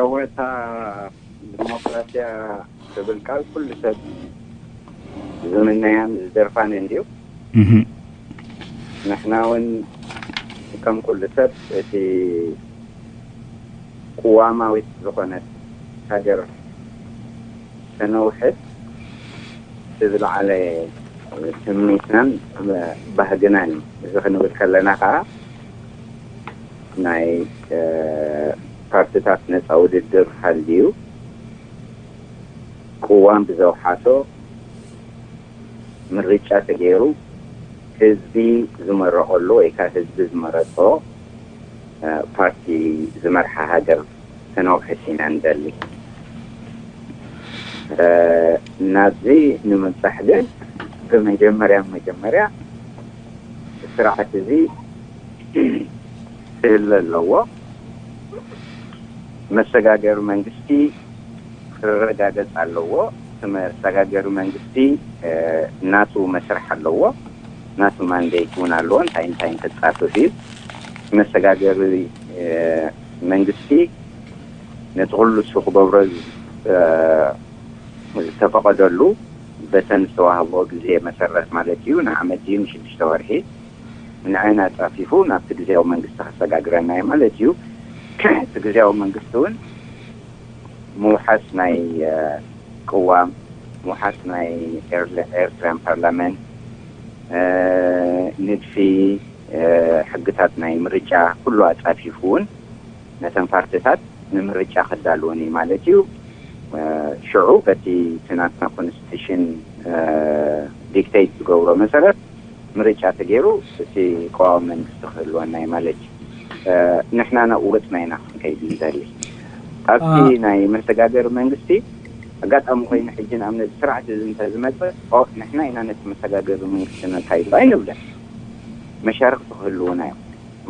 እወ፣ እታ ዲሞክራሲያ ትብል ቃል ኩሉ ሰብ ዝምነያን ዝደርፋን እንድዩ። ንሕና እውን ከም ኩሉ ሰብ እቲ ቅዋማዊት ዝኾነት ሃገር ተነውሕት እቲ ዝለዓለ ትምኒትናን ባህግናን እዩ። እዚ ክንብል ከለና ከዓ ናይ ፓርቲታት ነፃ ውድድር ሃልዩ ቅዋም ብዘውሓሶ ምርጫ ተገይሩ ህዝቢ ዝመረቐሉ ወይ ከዓ ህዝቢ ዝመረፆ ፓርቲ ዝመርሓ ሃገር ተነውሕስ ኢና ንደሊ። ናብዚ ንምብፃሕ ግን ብመጀመርያ መጀመርያ ስርዓት እዚ ክህለ ኣለዎ። መሰጋገሪ መንግስቲ ክረጋገፅ ኣለዎ። እቲ መሰጋገሪ መንግስቲ ናቱ መስርሕ ኣለዎ። ናቱ ማንዴት እውን ኣለዎ። እንታይ እንታይ ክፃፍፍ እዩ። መሰጋገሪ መንግስቲ ነቲ ኩሉ እሱ ክገብሮ ዝተፈቐደሉ በተን ዝተዋህቦ ግዜ መሰረት ማለት እዩ። ንዓመት እዩ ንሽዱሽተ ወርሒ ንዓይና ፃፊፉ ናብቲ ግዜያዊ መንግስቲ ከሰጋግረና እዩ ማለት እዩ። እቲ ግዜያዊ መንግስቲ እውን ምውሓስ ናይ ቅዋም፣ ምውሓስ ናይ ኤርትራን ፓርላመንት፣ ንድፊ ሕግታት ናይ ምርጫ ኩሉ ኣፃፊፉ እውን ነተን ፓርቲታት ንምርጫ ከዳልወን እዩ ማለት እዩ። ሽዑ በቲ እቲ ናትና ኮንስቲቱሽን ዲክቴት ዝገብሮ መሰረት ምርጫ ተገይሩ እቲ ቀዋሚ መንግስቲ ክህልወና እዩ ማለት እዩ። ንሕና ናብኡ ገፅና ኢና ክንከይድ ንደሊ። ኣብቲ ናይ መሰጋገሪ መንግስቲ ኣጋጣሚ ኮይኑ ሕጂ ንኣብነት ስርዓት እዚ እንተዝመፅእ ንሕና ኢና ነቲ መሰጋገሪ መንግስቲ ነካይዶ ኣይንብለን። መሻርክቲ ክህልውና እዮም።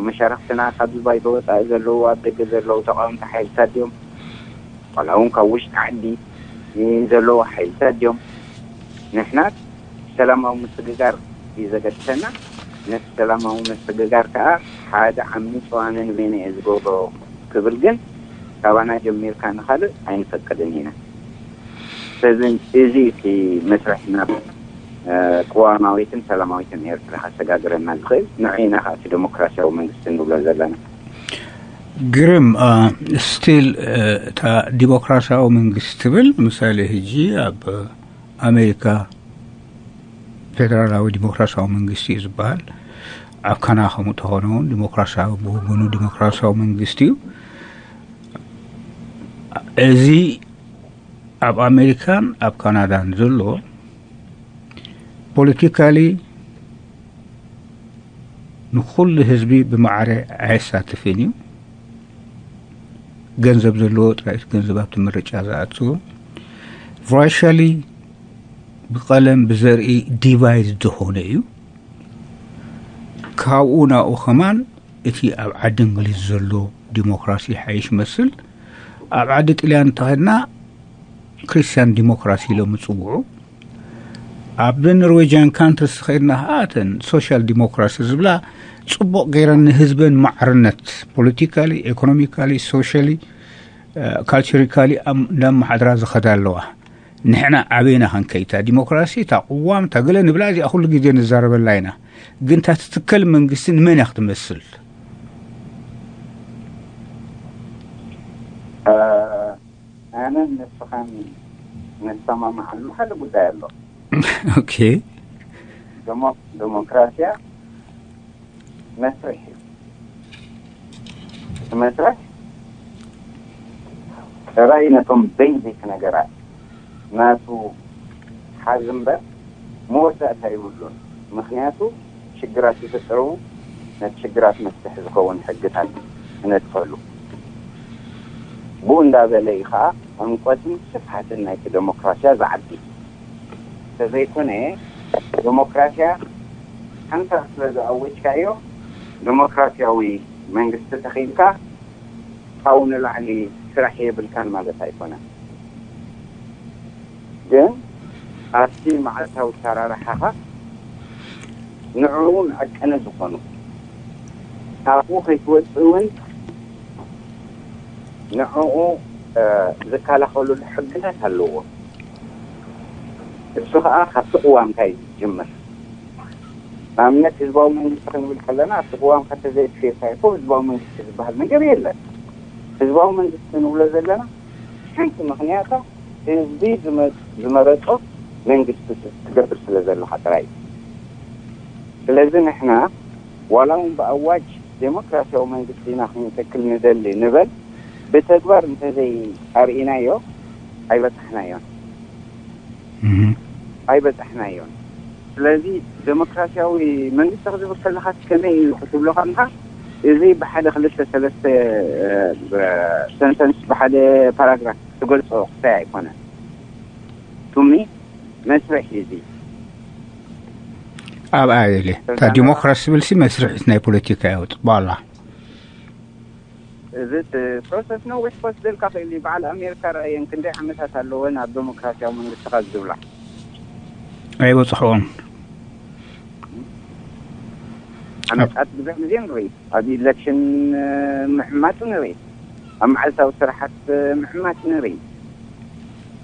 መሻርክትና ካብዚ ባይቶ ወፃኢ ዘለዉ ኣብ ደገ ዘለዉ ተቃወምቲ ሓይልታት ድዮም ዋላ እውን ካብ ውሽጢ ዓዲ ዘለዉ ሓይልታት ድዮም? ንሕና ሰላማዊ ምስግጋር እዩ ዘገድሰና። ነቲ ሰላማዊ ምስግጋር ከዓ ሓደ ዓሚ ፅዋንን ቤነ እየ ዝገብሮ ክብል ግን ካባና ጀሚርካ ንካልእ ኣይንፈቅድን ኢና። ስለዚ እዚ እቲ መስርሕ ናብ ቅዋማዊትን ሰላማዊትን ኤርትራ ከሰጋግረና ዝኽእል ንዒና ከዓ እቲ ዴሞክራሲያዊ መንግስቲ ንብሎ ዘለና። ግርም ስቲል እታ ዲሞክራሲያዊ መንግስቲ ትብል ምሳሌ ህጂ ኣብ ኣሜሪካ ፌደራላዊ ዲሞክራሲያዊ መንግስቲ እዩ ዝበሃል። ኣብ ካና ከምኡ ተኾነ እውን ዲሞክራሲያዊ ብወገኑ ዲሞክራሲያዊ መንግስቲ እዩ። እዚ ኣብ ኣሜሪካን ኣብ ካናዳን ዘሎ ፖለቲካሊ ንኩሉ ህዝቢ ብማዕረ ኣየሳትፍን እዩ። ገንዘብ ዘለዎ ጥራይ እቲ ገንዘብ ኣብቲ ምርጫ ዝኣትዎ። ራሻሊ ብቐለም ብዘርኢ ዲቫይድ ዝኾነ እዩ። ካብኡ ናብኡ ከማን እቲ ኣብ ዓዲ እንግሊዝ ዘሎ ዲሞክራሲ ሓይሽ መስል ኣብ ዓዲ ጥልያን እንተኸድና ክርስቲያን ዲሞክራሲ ኢሎም ይጽውዑ። ኣብ ኖርዌጅያን ካንትሪስ ከይድና ከዓ እተን ሶሻል ዲሞክራሲ ዝብላ ጽቡቕ ገይረን ንህዝበን ማዕርነት ፖለቲካሊ፣ ኤኮኖሚካሊ፣ ሶሻሊ፣ ካልቸሪካሊ እንዳመሓድራ ዝኸዳ ኣለዋ። ንሕና ኣበይና ክንከይታ ዲሞክራሲ፣ እታ ቅዋም፣ እታ ገለ ንብላ፣ እዚኣ ኩሉ ግዜ ንዛረበላ ኢና። ግን እታ ትትከል መንግስቲ ንመን እያ ክትመስል? ኣነን ንስኻን ንሰማማዓሉ ሓደ ጉዳይ ኣሎ። ኦኬ። ደሞ- ዴሞክራሲያ መስርሕ እዩ። እቲ መስርሕ ጥራይ ነቶም ቤዚክ ነገራት ናቱ ሓዝ እምበር መወዳእታ ይብሉን። ምክንያቱ ሽግራት ይፍጥሩ፣ ነቲ ሽግራት መፍትሒ ዝኸውን ሕግታት ይነጥፈሉ። ብኡ እንዳበለ እዩ ከዓ ዕምቆትን ስፍሓትን ናይቲ ዴሞክራሲያ ዝዓቢ። ተዘይኮነ ዴሞክራሲያ ሓንሳብ ስለ ዝኣወጅካዮ ዴሞክራሲያዊ መንግስቲ ተኺልካ ካብኡ ንላዕሊ ስራሕ የብልካን ማለት ኣይኮነን። ግን ኣብቲ መዓልታዊ ኣሰራርሓኻ ንዕኡ መዐቀኒ ዝኾኑ ካብኡ ከይትወፅእ እውን ንዕኡ ዝከላኸሉሉ ሕግታት ኣለዎ። እሱ ከዓ ካብቲ ቅዋምካ እዩ ዝጅምር። ንኣብነት ህዝባዊ መንግስቲ ክንብል ከለና ኣብቲ ቅዋምካ ተዘይትፌርካ ይኮ ህዝባዊ መንግስቲ ዝበሃል ነገር የለን። ህዝባዊ መንግስቲ ንብሎ ዘለና ሓንቲ ምክንያታ ህዝቢ ዝመረፆ መንግስቲ ትገብር ስለ ዘለካ ጥራይ እዩ። ስለዚ ንሕና ዋላ እውን ብኣዋጅ ዴሞክራሲያዊ መንግስቲ ኢና ክንተክል ንደሊ ንበል፣ ብተግባር እንተዘይ ኣርኢናዮ ኣይበፃሕናዮን ኣይበፃሕናዮን። ስለዚ ዴሞክራሲያዊ መንግስቲ ክትብል ከለካ ከመይ እዩ ክትብሎ ከለካ እዚ ብሓደ ክልተ ሰለስተ ሰንተንስ ብሓደ ፓራግራፍ ትገልፆ ክታይ ኣይኮነን። ቱሚ መስርሕ እዩ እዚ። ኣብ ኣየለ እታ ዲሞክራሲ ትብል ሲ መስርሒት ናይ ፖለቲካ እዩ። ባላ እዚ ፕሮሰስ ነዊሕ ክወስደልካ ክእል እዩ። በዓል ኣሜሪካ ረኣየን ክንደይ ዓመታት ኣለወን ኣብ ዴሞክራሲያዊ መንግስቲ ካብ ዝብላ ኣይበፅሕኦን። ዓመታት ብዙሕ ግዜ ንርኢ። ኣብ ኢሌክሽን ምዕማፅ ንርኢ። ኣብ መዓልታዊ ስራሓት ምዕማፅ ንርኢ።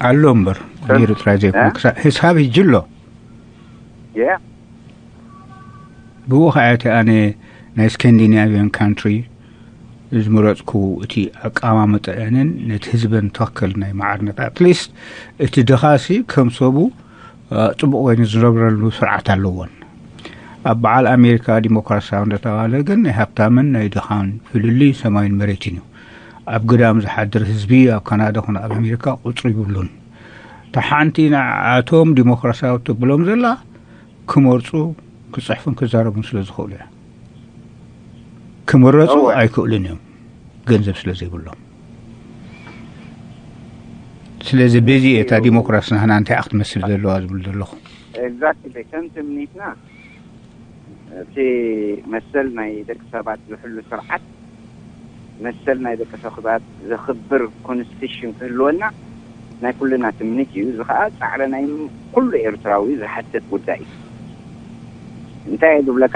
ኣሎ እምበር ነይሩ ጥራይ ዘይኮነ ክሳብ ሕሳብ ሕጂ ኣሎ። ብኡ ከዓ እቲ ኣነ ናይ ስካንዲናቪያን ካንትሪ ዝመረፅኩ እቲ ኣቀማምጠአንን ነቲ ህዝበን ትኽክል ናይ ማዕርነት ኣትሊስት እቲ ድኻሲ ከም ሰቡ ፅቡቕ ኮይኑ ዝነብረሉ ስርዓት ኣለዎን። ኣብ በዓል ኣሜሪካ ዲሞክራሲያዊ እንደተባለ ግን ናይ ሃብታምን ናይ ድኻን ፍልልይ ሰማይን መሬትን እዩ። ኣብ ግዳም ዝሓድር ህዝቢ ኣብ ካናዳ ኹነ ኣብ ኣሜሪካ ቁፅሪ ይብሉን። ተሓንቲ ንዓቶም ዲሞክራሲያዊ ትብሎም ዘላ ክመርፁ ክፅሕፉን ክዛረቡን ስለ ዝኽእሉ እያ። ክምረፁ ኣይክእሉን እዮም ገንዘብ ስለ ዘይብሎም። ስለዚ በዚ እታ ዲሞክራሲ ናህና እንታይ ክትመስል ዘለዋ ዝብል ዘለኹ። ኤግዛክትሊ ከም ትምኒትና እቲ መሰል ናይ ደቂ ሰባት ዝሕሉ ስርዓት መሰል ናይ ደቂ ሰባት ዘኽብር ኮንስቲቱሽን ክህልወና ናይ ኩልና ትምኒት እዩ። እዚ ከዓ ፃዕሪ ናይ ኩሉ ኤርትራዊ ዝሓትት ጉዳይ እዩ። እንታይ እየ ዝብለካ፣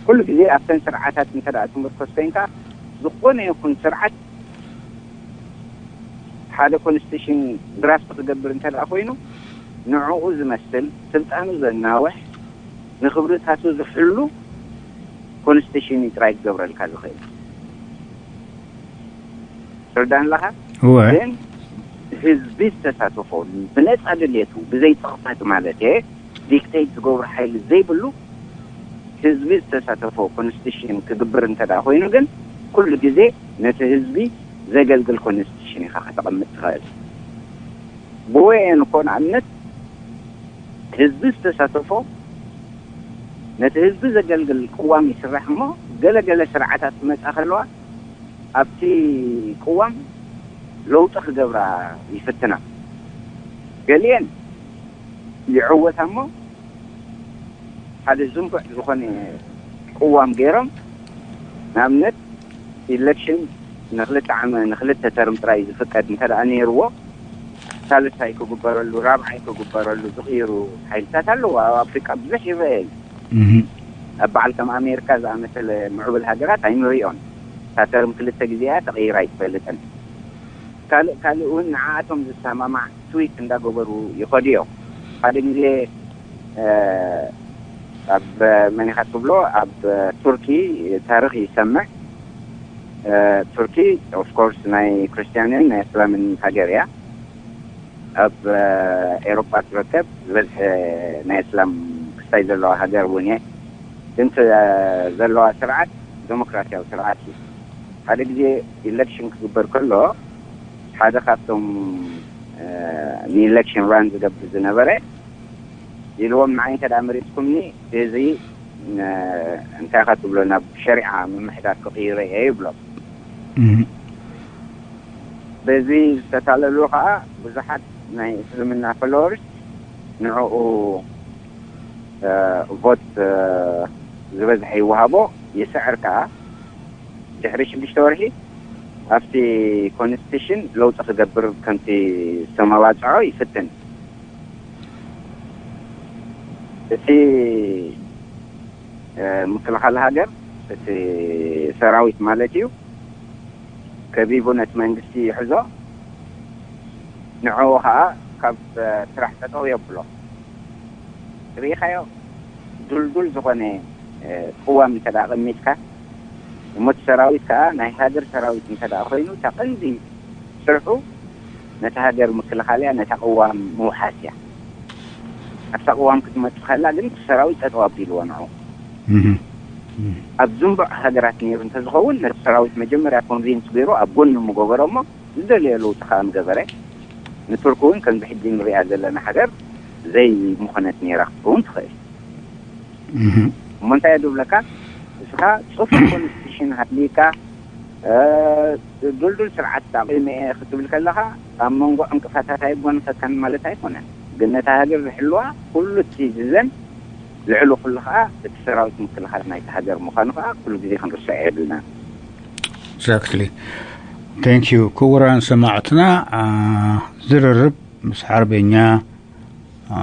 ኩሉ ግዜ ኣብተን ስርዓታት እንተ ደኣ ትምርኮስ ኮይንካ ዝኾነ ይኹን ስርዓት ሓደ ኮንስቲቱሽን ድራፍት ክገብር እንተ ደኣ ኮይኑ ንዕኡ ዝመስል ስልጣኑ ዘናውሕ ንክብርታቱ ዝሕሉ ኮንስቲቱሽን እዩ ጥራይ ክገብረልካ ዝኽእል። ትርዳን ኣለኻ? እወ ግን ህዝቢ ዝተሳተፎ ብነፃ ድሌቱ ብዘይ ፀቕጣት ማለት እየ ዲክቴት ዝገብሩ ሓይሊ ዘይብሉ ህዝቢ ዝተሳተፎ ኮንስቲቱሽን ክግብር እንተ ደኣ ኮይኑ ግን ኩሉ ግዜ ነቲ ህዝቢ ዘገልግል ኮንስቲቱሽን ኢኻ ከተቐምጥ ትኽእል። ብወየን እኮ ንኣብነት ህዝቢ ዝተሳተፎ ነቲ ህዝቢ ዘገልግል ቅዋም ይስራሕ እሞ ገለ ገለ ስርዓታት ክመፃ ከለዋ ኣብቲ ቅዋም ለውጢ ክገብራ ይፍትና። ገሊአን ይዕወታ እሞ ሓደ ዝንቡዕ ዝኾነ ቅዋም ገይሮም ንኣብነት ኢሌክሽን ንክልተ ዓመ ንክልተ ተርም ጥራይ ዝፍቀድ እንተ ደኣ ነይርዎ፣ ሳልሳይ ክግበረሉ፣ ራብዓይ ክግበረሉ ዝቕይሩ ሓይልታት ኣለዉ። ኣብ ኣፍሪቃ ብዙሕ ይረአ እዩ። ኣብ በዓል ከም ኣሜሪካ ዝኣመሰለ ምዕቡል ሃገራት ኣይንሪኦን። እታ ተርም ክልተ ግዜ እያ ተቐይራ ኣይትፈልጥን። ካልእ ካልእ እውን ንዓኣቶም ዝሰማማዕ ትዊት እንዳገበሩ ይኸዱ እዮም። ሓደ ግዜ ኣብ መን ኢኻ ትብሎ፣ ኣብ ቱርኪ ታሪኽ ይሰምዕ። ቱርኪ ኦፍኮርስ ናይ ክርስትያንን ናይ እስላምን ሃገር እያ። ኣብ ኤሮጳ ትርከብ ዝበዝሐ ናይ እስላም ክስታይ ዘለዋ ሃገር እውን እየ። ግን ዘለዋ ስርዓት ዴሞክራሲያዊ ስርዓት እዩ። ሓደ ግዜ ኢለክሽን ክግበር ከሎ ሓደ ካብቶም ንኢለክሽን ራን ዝገብር ዝነበረ ኢልዎም፣ ንዓይ እንተ ደኣ መሪጽኩምኒ እዚ እንታይ ኢኻ ትብሎ ናብ ሸሪዓ ምምሕዳር ክቕይሮ እየ ይብሎም። በዚ ዝተታለሉ ከኣ ብዙሓት ናይ እስልምና ፎሎወርስ ንዕኡ ቮት ዝበዝሐ ይወሃቦ፣ ይስዕር ከኣ። ድሕሪ ሽዱሽተ ወርሒ ኣብቲ ኮንስቲቱሽን ለውጢ ክገብር ከምቲ ዝተመባጽዖ ይፍትን። እቲ ምክልኻል ሃገር፣ እቲ ሰራዊት ማለት እዩ፣ ከቢቡ ነቲ መንግስቲ ይሕዞ። ንዕኡ ኸኣ ካብ ስራሕ ጠጠው የብሎ። ርኢኻዮ? ዱልዱል ዝኾነ ቅዋም እንተ ደኣ ኣቐሚጥካ፣ እሞ እቲ ሰራዊት ከኣ ናይ ሃገር ሰራዊት እንተ ደኣ ኮይኑ፣ እታ ቀንዲ ስርሑ ነታ ሃገር ምክልኻል እያ፣ ነታ ቅዋም ምውሓስ እያ። ኣብታ ቅዋም ክትመጽእ ከላ ግን እቲ ሰራዊት ጠጠው ኣቢልዎ ንዑ። ኣብ ዝንቡዕ ሃገራት ነይሩ እንተዝኸውን፣ ነቲ ሰራዊት መጀመርያ ኮንቪንስ ገይሩ ኣብ ጎኒ ምገበሮ እሞ ዝደለዮ ለውጢ ከኣ ምገበረ። ንቱርክ እውን ከምዚ ሕጂ ንሪኣ ዘለና ሃገር ዘይምኾነት ነይራ ክትከውን ትኽእል። እሞ እንታይ እየ ዝብለካ፣ እስኻ ጽፉፍ ኮንስቲቱሽን ሃልይካ፣ እ፣ ድልዱል ስርዓት ኣቑመ እየ ክትብል ከለኻ፣ ኣብ መንጎ ዕንቅፋታት ኣይጎንፈካን ማለት ኣይኮነን። ግን ነታ ሃገር ዝሕልዋ ኩሉ እቲ ዝዘን ልዕሊ ኩሉ ከኣ እቲ ሰራዊት ምክልኻል ናይቲ ሃገር ምዃኑ ከኣ ኩሉ ግዜ ክንርስዖ የብልናን። Exactly. Thank you. ክቡራን ሰማዕትና፣ አ፣ ዝርርብ ምስ ሓርበኛ፣ አ፣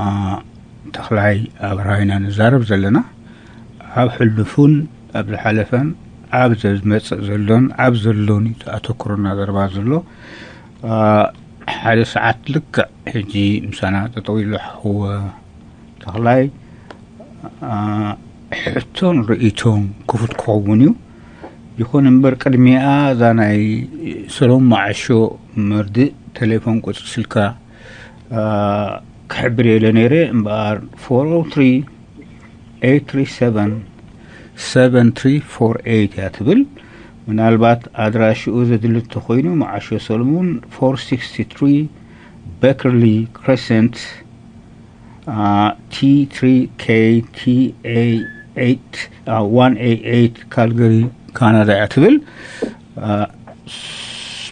ተኽላይ ኣብርሃ ኢና ንዛረብ ዘለና። ኣብ ሕሉፉን ኣብ ዝሓለፈን ኣብ ዝመጽእ ዘሎን ኣብ ዘሎን እዩ ኣተኩሮና ዘረባ ዘሎ። አ፣ ሓደ ሰዓት ልክዕ ሕጂ ምሳና ጠጠው ኢሉ ሓወ ተኽላይ፣ አ፣ ሕቶን ርእይቶን ክፉት ክኸውን እዩ። ይኹን እምበር ቅድሚኣ እዛ ናይ ሰሎሞን መዓሾ መርድእ ቴሌፎን ቁጽሪ ስልካ፣ አ፣ ክሕብር የለ ነይረ እምበኣር ፎር ኦ ትሪ ኤይት ትሪ ሰቨን ሰቨን ትሪ ፎር ኤይት እያ ትብል። ምናልባት ኣድራሽኡ ዘድሊ እንተኾይኑ መዓሾ ሰሎሞን ፎር ሲክስቲ ትሪ Beckerley Crescent፣ ቲ ትሪ ኬ ቲ ኤ ኤይት ዋን ኤ ኤይት ካልገሪ ካናዳ እያ ትብል።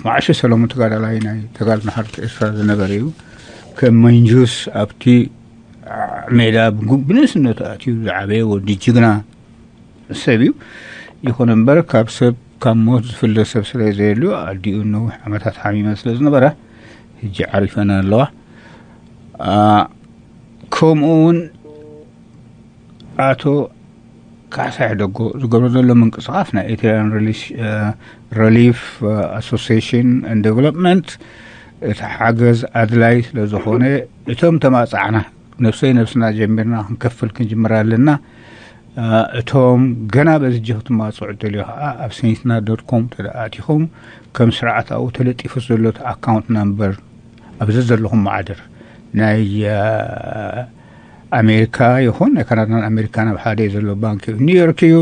መዓሾ ሰለሙን ተጋዳላይ ናይ ተጋድሎ ሓርነት ኤርትራ ዝነበረ እዩ። ከም መንጁስ ኣብቲ ሜዳ ብንእስነቱ ኣትዩ ዝዓበየ ወዲ ጅግና ሰብ እዩ። ይኹን እምበር ካብ ሰብ ካብ ሞት ዝፍለ ሰብ ስለ ዘየልዩ ኣዲኡ ነዊሕ ዓመታት ሓሚማ ስለ ዝነበራ ሕጂ ዓሪፈን ኣለዋ። ከምኡ እውን ኣቶ ካሕሳይ ሕደጎ ዝገብሮ ዘሎ ምንቅስቃስ ናይ Eritrean Relief Association and Development እቲ ሓገዝ ኣድላይ ስለ ዝኾነ እቶም ተማፃዕና ነብሰይ ነብስና ጀሚርና ክንከፍል ክንጅምር ኣለና። እቶም ገና በዚ ጀፍ ትማፅዑ ደልዮ ከዓ ኣብ ሴንትና ዶት ኮም ተደኣቲኹም ከም ስርዓት ኣብኡ ተለጢፉ ዘሎ ኣካውንት ናምበር ኣብዚ ዘለኹም ማዕድር ናይ ኣሜሪካ ይኹን ናይ ካናዳን ኣሜሪካን ኣብ ሓደ ዘሎ ባንክ ኒውዮርክ እዩ።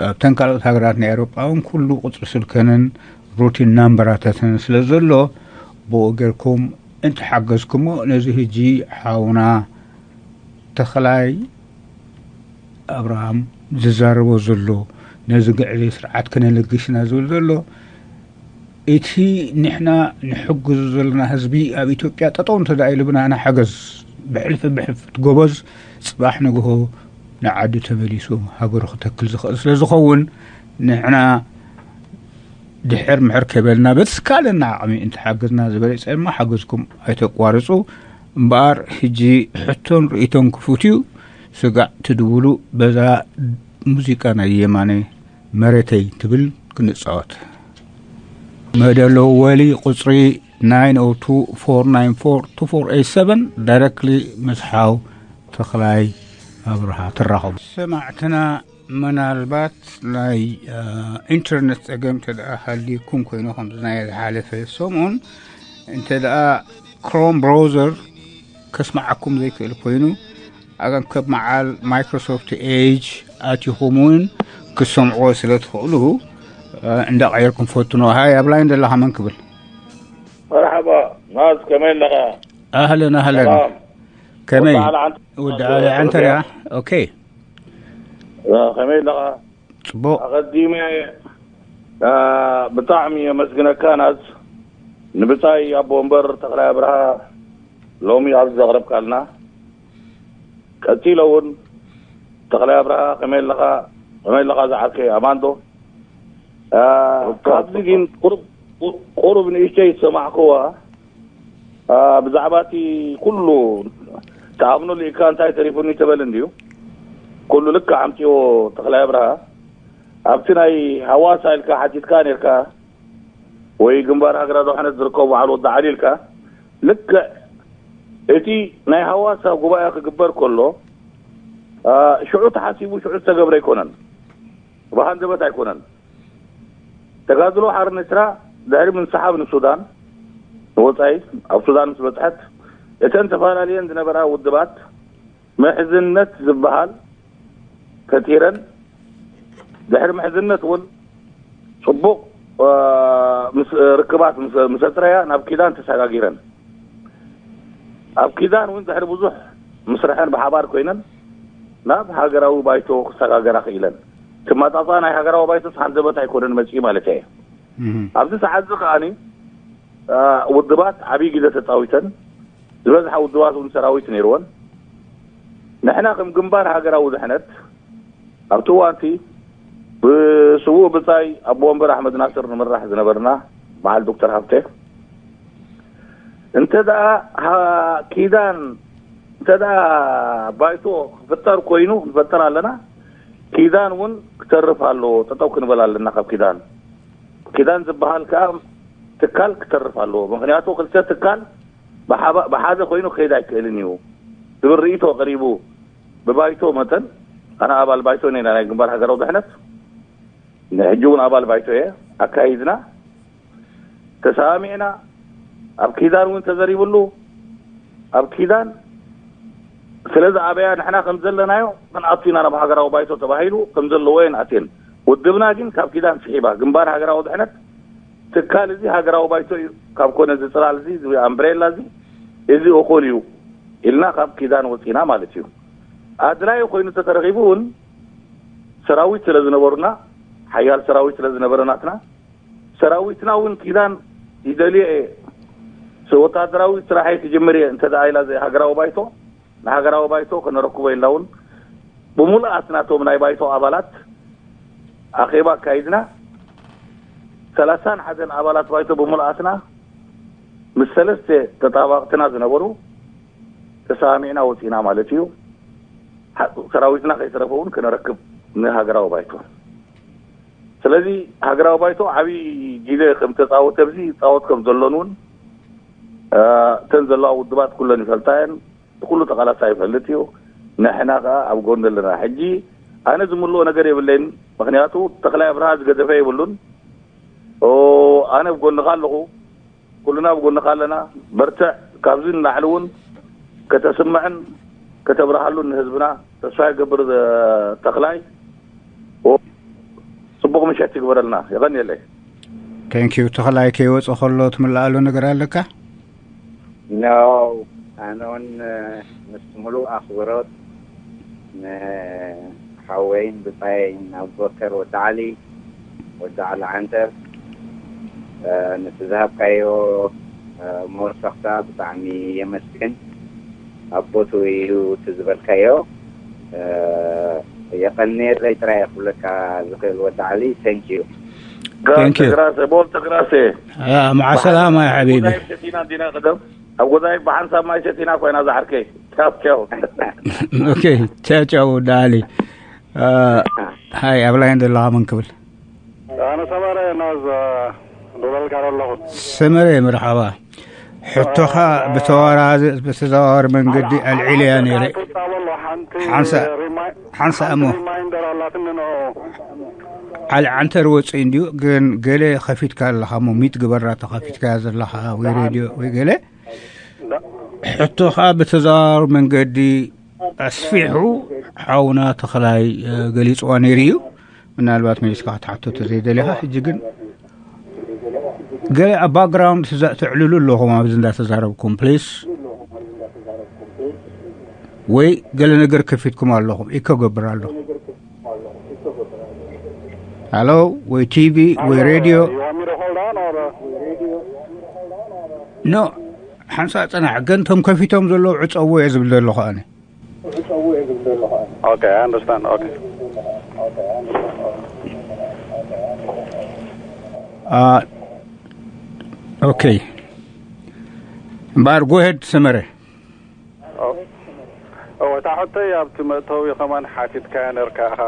ኣብተን ካልኦት ሃገራት ናይ ኤሮጳ እውን ኩሉ ቁፅሪ ስልከንን ሩቲን ናምበራታትን ስለ ዘሎ ብኡ ጌርኩም እንተሓገዝኩሞ ነዚ ህጂ ሓውና ተኽላይ ኣብርሃም ዝዛረቦ ዘሎ ነዚ ግዕዘይ ስርዓት ከነለግስና ዝብል ዘሎ እቲ ንሕና ንሕግዙ ዘለና ህዝቢ ኣብ ኢትዮጵያ ጠጠው እንተደኣ ኢሉ ብናና ሓገዝ ብሕልፊ ብሕልፊ እቲ ጎበዝ ፅባሕ ንግሆ ንዓዱ ተመሊሱ ሃገሩ ክተክል ዝኽእል ስለ ዝኸውን ንሕና ድሕር ምሕር ከይበልና በቲ ስካለና ዓቕሚ እንተሓገዝና ዝበለጸ እሞ ሓገዝኩም ኣይተቋርጹ። እምበኣር ሕጂ ሕቶን ርእይቶን ክፉት እዩ። ስጋዕ ትድውሉ በዛ ሙዚቃ ናይ የማነ መሬተይ ትብል ክንጻወት። መደሎ ወሊ ቁጽሪ ናይን ኦ ቱ ፎር ናይን ፎር ቱ ፎር ኤይት ሰቨን ዳይረክትሊ ምስ ሓው ተኽላይ ኣብርሃ ትራኸቡ። ሰማዕትና ምናልባት ናይ ኢንተርነት ጸገም እንተ ደኣ ሃልዩኩም ኮይኑ ከምዚ ናይ ዝሓለፈ ሰሙን እንተ ደኣ ክሮም ብራውዘር ከስማዓኩም ዘይክእል ኮይኑ ኣጋንከብ መዓል ማይክሮሶፍት ኤጅ ኣቲኹም እውን ክሰምዕዎ ስለ ትኽእሉ እንዳቐየርኩም ፈትኖ። ሃይ ኣብ ላይን ዘለኻ መን ክብል? መርሓባ ማዝ ከመይ ኣለኻ? ኣህለን ኣህለን። ሰላም። ከመይ ወዲ ዓሊ ዓንተ- ወዲ ዓሊ ዓንተር ኢኻ? ኦኬ ከመይ ኣለኻ? ጽቡቕ። ኣቐዲመ አ፣ ብጣዕሚ የመስግነካ ናዝ ንብጻይ ኣቦ ወንበር ተኽላይ ኣብርሃ ሎሚ ኣብዚ ዘቕረብካልና። ቀጺለ እውን ተኽላይ ኣብርሃ ከመይ ኣለኻ? ከመይ ኣለኻ ዝዓርከይ ኣማንዶ? አ፣ ካብዚ ግን ቁሩብ ቁሩብ ንእሽተይ ዝሰማዕክዋ አ፣ ብዛዕባ እቲ ኩሉ ተኣምኖ ልኢካ እንታይ ተሪፉኒ ተበል እንድዩ። ኩሉ ልክዕ ኣምፅዎ ተኽላይ ኣብርሃ ኣብቲ ናይ ሃዋሳ ኢልካ ሓቲትካ ነርካ ወይ ግንባር ሃገራዊ ድሕነት ዝርከቡ በዓል ወዲ ዓሊ ኢልካ ልክዕ እቲ ናይ ሃዋሳ ጉባኤ ክግበር ከሎ አ፣ ሽዑ ተሓሲቡ ሽዑ ዝተገብረ ኣይኮነን። ብሃንደበት ኣይኮነን። ተጋድሎ ሓርነት ኤርትራ ድሕሪ ምንስሓብ ንሱዳን ንወፃኢ ኣብ ሱዳን ምስ በፅሐት እተን ተፈላለየን ዝነበራ ውድባት ምሕዝነት ዝበሃል ፈጢረን ድሕሪ ምሕዝነት እውን ፅቡቕ አ፣ ምስ- ርክባት ምስ- ምስ ኣፅረያ ናብ ኪዳን ተሰጋጊረን ኣብ ኪዳን እውን ድሕሪ ብዙሕ ምስርሐን ብሓባር ኮይነን ናብ ሃገራዊ ባይቶ ክሰጋገራ ክኢለን። ክመጣጣ ናይ ሃገራዊ ባይቶ ሃንደበት ኣይኮነን መፂኡ ማለት እየ። ኣብዚ ሰዓት እዚ ከዓኒ አ፣ ውድባት ዓብዪ ግደ ተፃዊተን ዝበዝሓ ውድባት እውን ሰራዊት ነይርወን። ንሕና ከም ግንባር ሃገራዊ ድሕነት ኣብቲ እዋንቲ ብስዉእ ብጻይ ኣቦ ወንበር ኣሕመድ ናስር ንምራሕ ዝነበርና በዓል ዶክተር ሃብተ እንተ ደኣ ሃ- ኪዳን እንተ ደኣ ባይቶ ክፍጠር ኮይኑ ክንፈጠር ኣለና። ኪዳን እውን ክተርፍ ኣለዎ። ጠጠው ክንበል ኣለና ካብ ኪዳን። ኪዳን ዝበሃል ከኣ ትካል ክተርፍ ኣለዎ። ምኽንያቱ ክልተ ትካል ብሓባ- ብሓደ ኮይኑ ክኸይድ ኣይክእልን እዩ ዝብል ርእይቶ ቀሪቡ ብባይቶ መጠን ኣነ ኣባል ባይቶ ነና ናይ ግንባር ሃገራዊ ድሕነት ንሕጂ እውን ኣባል ባይቶ እየ ኣካይድና ተሰማሚዕና ኣብ ኪዳን እውን ተዘሪብሉ ኣብ ኪዳን ስለዚ ኣበያ ንሕና ከም ዘለናዮ ክንኣቱ ኢና ናብ ሃገራዊ ባይቶ ተባሂሉ ከም ዘለዎ እየን ኣትየን ውድብና ግን ካብ ኪዳን ስሒባ ግንባር ሃገራዊ ድሕነት ትካል እዚ ሃገራዊ ባይቶ እዩ ካብ ኮነ እዚ ፅላል እዚ እዚ ኣምብሬላ እዚ እዚ እኹል እዩ ኢልና ካብ ኪዳን ወፂና ማለት እዩ ኣድላይ ኮይኑ ተተረኺቡ እውን ሰራዊት ስለ ዝነበሩና ሓያል ሰራዊት ስለ ዝነበረ ናትና ሰራዊትና እውን ኪዳን ይደልዮ እየ ወታደራዊ ስራሐይ ክጅምር እየ እንተ ኢላ ሃገራዊ ባይቶ ንሃገራዊ ባይቶ ከነረክቦ ኢልና እውን ብምሉኣት ናቶም ናይ ባይቶ ኣባላት ኣኼባ ኣካይድና ሰላሳን ሓደን ኣባላት ባይቶ ብምሉኣትና ምስ ሰለስተ ተጣባቕትና ዝነበሩ ተሰማሚዕና ወፂና ማለት እዩ ሰራዊትና ከይተረፈ እውን ከነረክብ ንሃገራዊ ባይቶ ስለዚ ሃገራዊ ባይቶ ዓብዪ ግደ ከም ተፃወተ ኣብዚ ይፃወት ከም ዘሎን እውን እተን ዘለዋ ውድባት ኩለን ይፈልጣ እየን ኩሉ ተቓላሳይ ይፈልጥ እዩ ንሕና ከዓ ኣብ ጎን ኣለና ሕጂ ኣነ ዝምልኦ ነገር የብለይን ምክንያቱ ተኽላይ ኣብርሃ ዝገደፈ የብሉን ኣነ ኣብ ጎንኻ ኣለኹ ኩልና ኣብ ጎንኻ ኣለና በርትዕ ካብዚ ንላዕሊ እውን ከተስምዕን ከተብርሃሉን ንህዝብና ተስፋ ይገብር ተኽላይ ፅቡቕ ምሸት ይግበረልና የቐንየለይ Thank you ተኽላይ ከይወፀ ከሎ ትምልኣሉ ነገር ኣለካ ኖ ኣነ እውን ምስ ሙሉእ ኣኽብሮት ንሓወይን ብፃየይን ኣቡበከር ወዲ ዓሊ ወዲ ዓሊ ዓንተር ነቲ ዝሃብካዮ መወሰኽታ ብጣዕሚ የመስግን ኣብ ቦትኡ እዩ እቲ ዝበልካዮ የቐንየለይ ጥራይ ክብለካ ዝኽእል ወዲ ዓሊ thank you Thank you. Grazie, molto grazie. Ah, ma salama, ya habibi. Gudaib setina dina kadam. Abu Gudaib bahan sama setina ko ina zaharke. Ciao, ciao. Okay, ciao, ciao, dali. Uh, hi, Ablayan de Laman Kubul. Ana samara na za dolal karallahu. Samara, marhaba. ሕቶኻ ብተወራዘ ብተዘዋዋሪ መንገዲ ኣልዒለያ ነይረ። ሓንሳ ሓንሳ እሞ ሪማይንደር ኣላትኒ ንዑ። ዓል ዓንተር ወፂኡ እንድዩ፣ ግን ገለ ከፊትካ ኣለኻ እሞ ሚት ግበራ ተኸፊትካያ ዘለኻ ወይ ሬድዮ ወይ ገለ። ሕቶኻ ብተዘዋዋሪ መንገዲ ኣስፊሑ ሓውና ተኽላይ ገሊፅዋ ነይሩ እዩ። ምናልባት መሊስካ ክትሓቶ ተዘይደሊኻ ሕጂ ግን ገለ ኣብ ባክግራውንድ ተዕልሉ ኣለኹም ኣብዚ እንዳተዛረብኩም ፕሊስ። ወይ ገለ ነገር ከፊትኩም ኣለኹም ኢኮ ገብር ኣለኹም። ሃሎ ወይ ቲቪ ወይ ሬድዮ። ኖ ሓንሳ ፅናሕ ግን ቶም ከፊቶም ዘለዉ ዕፀዎ እየ ዝብል ዘለኹ ኣነ። Okay, I understand. Okay. Uh, okay. But go ahead, Samere. እወ፣ እታ ሕቶይ ኣብቲ መእተዊ ከማን ሓቲትካያ ነርካ ኢኻ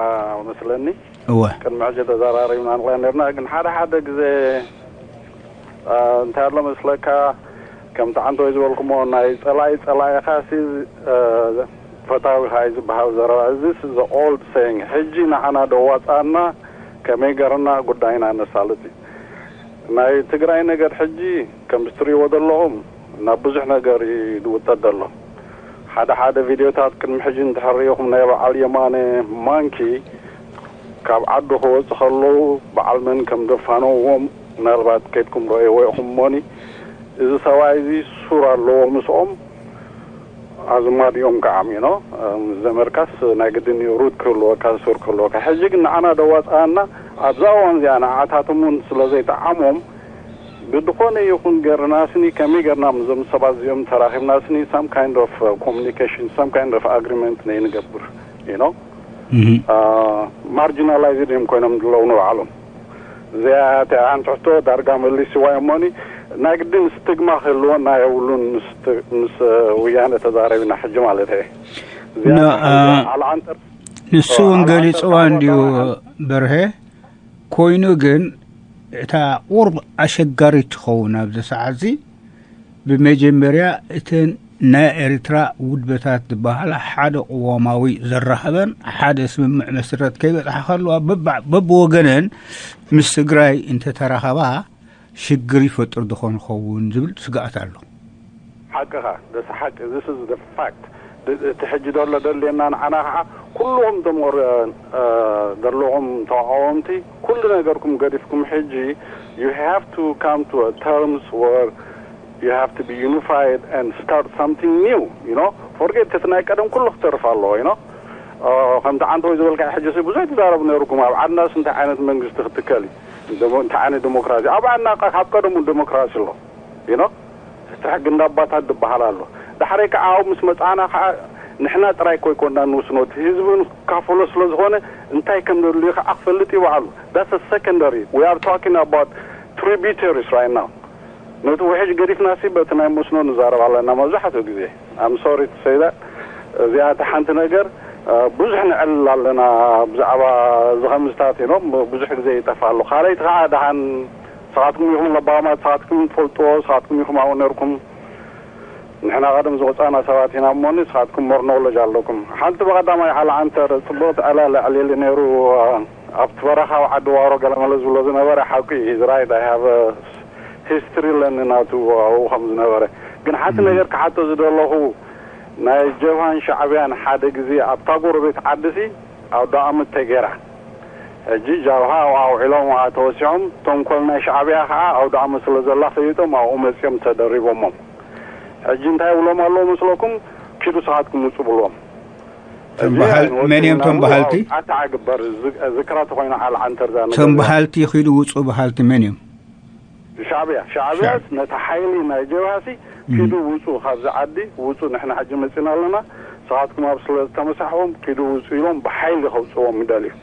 መስለኒ። እወ። ቅድሚ ሕጂ ተዘራሪብና ንቕያ ነርና፣ ግን ሓደ ሓደ ግዜ እንታይ ኣሎ መስለካ፣ ከምቲ ዓንተወይ ዝበልኩሞ ናይ ጸላኢ ጸላኢኻ ሲ ፈታዊኻ እዩ ዝበሃል ዘረባ። እዚ ሲ the old saying። ሕጂ ንዓና ደዋጻና ከመይ ገርና ጉዳይና ነሳልጥ እዩ። ናይ ትግራይ ነገር ሕጂ ከምዚ ትሪእዎ ዘለኹም ናብ ብዙሕ ነገር እዩ ዝውጠጥ ዘሎ። ሓደ ሓደ ቪድዮታት ቅድሚ ሕጂ እንድሕር ሪኢኹም ናይ በዓል የማነ ማንኪ ካብ ዓዱ ክወፁ ከለዉ በዓል መን ከም ዘፋነዎም ምናልባት ከይድኩም ረእይዎ ኢኹም እሞኒ። እዚ ሰብኣይ እዚ ሱር ኣለዎ ምስኦም። ኣዝማድ እዮም ከዓ ሚኖ። ዘመድካስ ናይ ግድን እዩ ሩት ክህልወካ ሱር ክህልወካ። ሕጂ ግን ንዓና ደዋፅኣና ኣብዛ እዋን እዚኣ ንዓታቶም እውን ስለ ዘይጠዓሞም ብድኾነ ይኹን ገርና ስኒ ከመይ ገርና ምዞም ሰባት እዚኦም ተራኺብና ስኒ some kind of communication some kind of agreement ነይንገብር you know። ማርጂናላይዝድ እዮም ኮይኖም ዝለዉ ንባዕሎም። እዚኣ እቲኣ ሓንቲ ሕቶ ዳርጋ መሊስዋ እሞኒ ናይ ግድን ስትግማ ክህልወና የብሉን ምስ ወያነ ተዛረቢና ሕጂ ማለት እየ። ንሱ እውን ገሊፅዋ እንድዩ በርሀ። ኮይኑ ግን እታ ቁርብ ኣሸጋሪት ትኸውን ኣብዚ ሰዓት እዚ ብመጀመርያ እተን ናይ ኤርትራ ውድበታት ዝበሃላ ሓደ ቅዋማዊ ዘራኽበን ሓደ ስምምዕ መስረት ከይበፅሓ ከለዋ በብወገነን ምስ ትግራይ እንተተራኸባ ሽግር ይፈጥር ዝኾን ኸውን ዝብል ስግኣት ኣሎ። ሓቅኻ ደስ ሓቂ this is the fact። እቲ ሕጂ ዘሎ ደልየና ንዓና ከዓ ኩልኹም ተምር ዘለኹም ተቃወምቲ ኩሉ ነገርኩም ገዲፍኩም ሕጂ you have to come to a terms where you have to be unified and start something new you know forget እቲ ናይ ቀደም ኩሉ ክተርፍ ኣለዎ you know። ከምቲ ዓንተወይ ዝበልካ ሕጂ ብዙሕ ትዛረቡ ነርኩም ኣብ ዓድናስ እንታይ ዓይነት መንግስቲ ክትከል እዩ እንታይ ዓይነት ዲሞክራሲ ኣብ ዓድና ካብ ቀደሙ ዲሞክራሲ ኣሎ you know። እቲ ሕጊ እንዳባታት ዝበሃል ኣሎ። ዳሕረይ ከዓ ኣብ ምስ መፃና ከዓ ንሕና ጥራይ ኮይኮና ንውስኖ እቲ ህዝቢ እውን ክካፈሎ ስለ ዝኾነ እንታይ ከም ዘድልዩ ከዓ ክፈልጥ ይበዓሉ። That's secondary. We are talking about tributaries right now. ነቲ ውሕጅ ገዲፍና ሲ በቲ ናይ መስኖ ንዛረብ ኣለና መብዛሕትኡ ግዜ። I'm sorry to say that. እዚኣ እቲ ሓንቲ ነገር ብዙሕ ንዕልል ኣለና ብዛዕባ እዚ ከምዝታት ኢሎም ብዙሕ ግዜ ይጠፋ ኣሎ። ካልኣይቲ ከዓ ደሓን ንስኻትኩም ኢኹም ለባማት፣ ንስኻትኩም ትፈልጥዎ፣ ንስኻትኩም ኢኹም ኣብኡ ነርኩም። ንሕና ቀደም ዝወፃእና ሰባት ኢና እሞኒ ንስኻትኩም more knowledge ኣለኩም። ሓንቲ ብቐዳማይ ዓል ዓንተር ፅቡቕ ዕላል ኣዕሊሉ ነይሩ። ኣብቲ በረኻ ኣብ ዓዲ ዋሮ ገለመለ ዝብሎ ዝነበረ ሓቂ እዩ። He's right. I have a history ኣለኒ ናቱ ኣብኡ ከም ዝነበረ። ግን ሓንቲ ነገር ክሓቶ ዝደለኹ ናይ ጀብሃን ሻዕብያን ሓደ ግዜ ኣብታ ጎረቤት ዓዲ ሲ ኣውደ ኣመት ተገይራ። ሕጂ ጃብሃ ኣብኣ ውዒሎም ኣብኣ ተወሲዖም፣ ተንኮል ናይ ሻዕብያ ከዓ ኣውደ ኣመት ስለ ዘላ ፈሊጦም ኣብኡ መፂኦም ተደሪቦሞም። ሕጂ እንታይ ይብሎም ኣለዉ መስለኩም? ኪዱ ንስኻትኩም ውፁ ብልዎም። መን እዮም ቶም በሃልቲ? ኣታ ግበር ዝክራ ተኮይኑ ዓል ዓንተር ዛ ነገር። ቶም በሃልቲ ኪዱ ውፁ በሃልቲ መን እዮም? ሻዕብያ ሻዕብያ ነቲ ሓይሊ ናይ ጀብሃሲ ኪዱ ውፁ ካብዚ ዓዲ ውፁ ንሕና ሕጂ መፂና ኣለና ንስኻትኩም ኣብ ስለ ዝተመሳሕዎም ኪዱ ውፁ ኢሎም ብሓይሊ ከውፅዎም ይደልዩ።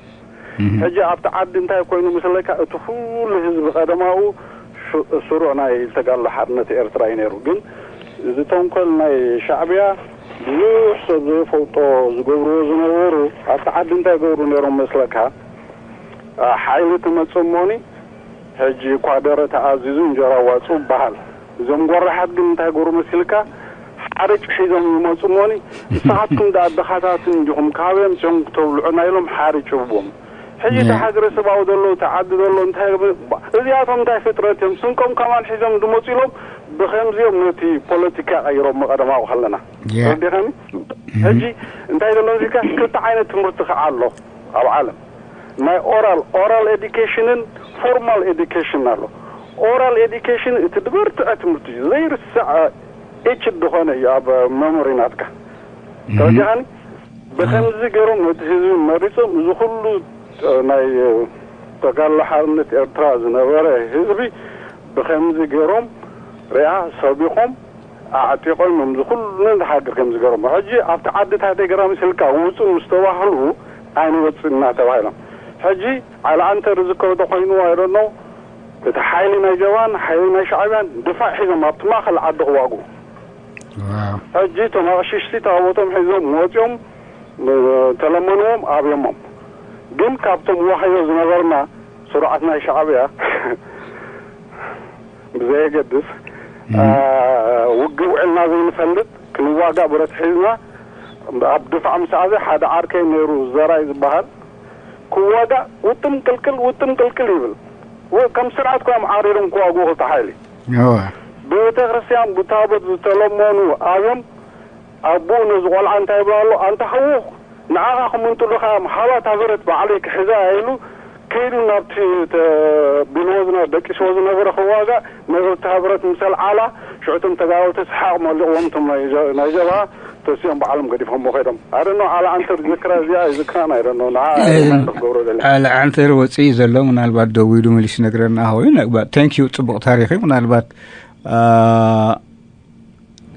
ሕጂ ኣብቲ ዓዲ እንታይ ኮይኑ ምስለካ፣ እቲ ኩሉ ህዝቢ ቀደማኡ ስሩዕ ናይ ተጋድሎ ሓርነት ኤርትራ እዩ ነይሩ። ግን እዚ ተንኮል ናይ ሻዕብያ ብዙሕ ሰብ ዘይፈልጦ ዝገብርዎ ዝነበሩ፣ ኣብቲ ዓዲ እንታይ ገብሩ ነይሮም መስለካ? ሓይሊ ትመጽእ እሞኒ፣ ሕጂ ኳደረ ተኣዚዙ እንጀራ ዋጹ ይበሃል። እዞም ጎራሓት ግን እንታይ ገሩ መሲልካ? ሓርጭ ሒዞም ይመጹ እሞኒ፣ ንስኻትኩም ደኣ ድኻታትን እንዲኹም፣ ካበይ ኣምጺኦም ክተብልዑና ኢሎም ሓርጭ ይህብዎም። ሕጂ እቲ ሃገረ ሰብኣዊ ዘሎ፣ እቲ ዓዲ ዘሎ እንታይ፣ እዚኣቶም እንታይ ፍጥረት እዮም? ስንቆም ከማን ሒዞም ዝመጹ ኢሎም ብኸምዚኦም ነቲ ፖለቲካ ቀይሮም ቀደማዊ ከለና። ተረዲኸኒ? ሕጂ እንታይ ዘሎ ኢልካ፣ ክልተ ዓይነት ትምህርቲ ከዓ ኣሎ ኣብ ዓለም። ናይ ኦራል፣ ኦራል ኤዲኬሽንን ፎርማል ኤዲኬሽን ኣሎ። ኦራል ኤዲኬሽን እቲ ዝበርትዐ ትምህርቲ እዩ፣ ዘይርስዕ፣ ኤችድ ዝኾነ እዩ ኣብ መሞሪ ናትካ። ተረዲኻኒ? ብኸምዚ ገይሮም ነቲ ህዝቢ መሪጾም፣ እዚ ኩሉ ናይ ተጋድሎ ሓርነት ኤርትራ ዝነበረ ህዝቢ ብኸምዚ ገይሮም ሪኣ ሰቢኾም ኣዕጢቖም እዮም፣ እዚ ኩሉ ነቲ ሃገር ከም ዝገርሞ። ሕጂ ኣብቲ ዓዲ እንታይ ገራ ምስልካ ውጹ ምስ ተባህሉ ኣይንወጽእና ተባሂሎም። ሕጂ ዓሊ ዓንተር ዝከበዶ ኮይኑ፣ I don't know፣ እቲ ሓይሊ ናይ ጀብሃን ሓይሊ ናይ ሻዕብያን ድፋዕ ሒዞም ኣብቲ ማእከል ዓዲ ክዋግኡ። ሕጂ እቶም ኣቕሽሽቲ ታቦቶም ሒዞም ወጺኦም፣ ተለመንዎም ኣብዮሞም። ግን ካብቶም ዋህዮ ዝነበርና ስሩዓት ናይ ሻዕብያ ብዘየገድስ፣ እ፣ ውግእ ውዕልና ዘይንፈልጥ፣ ክንዋጋእ ብረት ሒዝና፣ ኣብ ድፋዕ ምስ ኣትየ ሓደ ዓርከይ ነይሩ ዘራይ ዝበሃል፣ ክዋጋእ ውጥም ቅልቅል፣ ውጥም ቅልቅል ይብል። ወ-፣ ከም ስርዓት ኮይኖም ዓሪሮም ክዋግኡ ክልተ ሓይሊ። እወ። ብቤተ ክርስቲያን ብታቦት ዝተለመኑ ኣብዮም፣ ኣቦኡ ነዚ ቆልዓ እንታይ ይብሎ ኣሎ? ኣንታ ሓዉ፣ ንዓኻ ክምንጥሉኻ እዮም፣ ሃባ እታ ብረት ባዕለይ ክሕዛ እያ ኢሉ፣ ከይዱ ናብቲ ተ-፣ ቢልዎ ዝነ-፣ ደቂስዎ ዝነበረ ክዋጋእ፣ ነታ ብረት ምስ ኣልዓላ፣ ሽዑ እቶም ተጋደልቲ ሰሓቕ መሊቕዎም፣ እቶም ናይ ጀ-፣ ናይ ጀብሃ ተሲኦም ባዕሎም ገዲፎሞ ከይዶም። I don't know፣ ዓሊ ዓንተር ዝክራ እዚኣ ይዝክራን፣ I don't know፣ ንዓ እ፣ እንታይ ክገብሮ ደልያ። ዓሊ ዓንተር ወፂኡ ዘሎ፣ ምናልባት ደዊሉ መሊሱ ይነግረና ኸውን። But thank you፣ ፅቡቕ ታሪኽ እዩ። ምናልባት፣ አ፣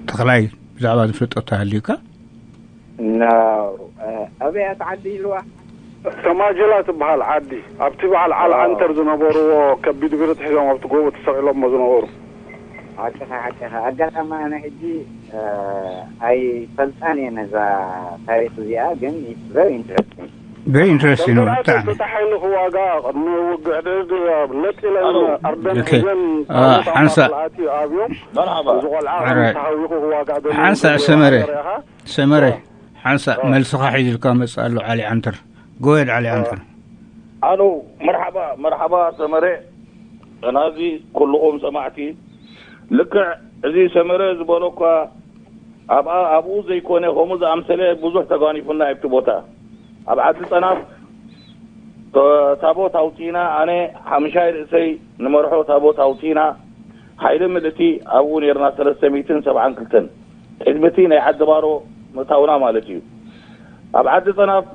ተኽላይ ብዛዕባ ዝፈልጦ ተሃልዩካ? ኖ፣ እ፣ ኣበይ እያ እቲ ዓዲ ኢልዋ? ተማጀላ ትበሃል ዓዲ፣ ኣብቲ በዓል ዓሊ ኦ። ዓንተር ዝነበርዎ ከቢድ ብረት ሒዞም ኣብቲ ጎቦ ተሰቒሎሞ ዝነበሩ። ሓቅኻ፣ ሓቅኻ። ኣጋጣሚ ኣነ ሕጂ፣ እ፣ ኣይፈልጣን እየ ነዛ ታሪኽ እዚኣ፣ ግን it's very interesting። Very interesting፣ ተመራጺ ብጣዕሚ። ተታሒኑ ክዋጋ ቅድሚ ውግእ ድእድ ነጢለን ኣርደን ኦኬ። ሒዘን አ፣ ኣብ ሓንሳእ። ማእከል ኣትዩ ኣብዮም። መርሓባ። እዚ ቆልዓ ኦራይት። ተሃዊኹ ክዋጋ ደልዩ ሓንሳእ ዘሎ ሰመረ። ማሕበር ኢኻ። ሰመረ። ኦ። ሓንሳእ ኦ። መልስኻ ሒዙልካ መጽእ ኣሎ ዓሊ ዓንተር። ጎየድ ዓሊ ኦ። ዓንተር። ኣሎ፣ መርሓባ፣ መርሓባ ሰመረ። ናዚ ኩልኹም ሰማዕቲ። ልክዕ እዚ ሰመረ ዝበሎ እኳ ኣብኣ፣ ኣብኡ ዘይኮነ፣ ከምኡ ዝኣምሰለ ብዙሕ ተጓኒፉና ኣብቲ ቦታ። ኣብ ዓዲ ጸናፍ ተ-፣ ታቦት ኣውጺእና፣ ኣነ ሓምሻይ ርእሰይ ንመርሖ ታቦት ኣውጺእና፣ ሓይሊ ምልእቲ ኣብኡ ነይርና፣ ሰለስተ ሚእትን ሰብዓን ክልተን። ቅድሚ እቲ ናይ ዓዲ ባሮ ምእታውና ማለት እዩ። ኣብ ዓዲ ጸናፍ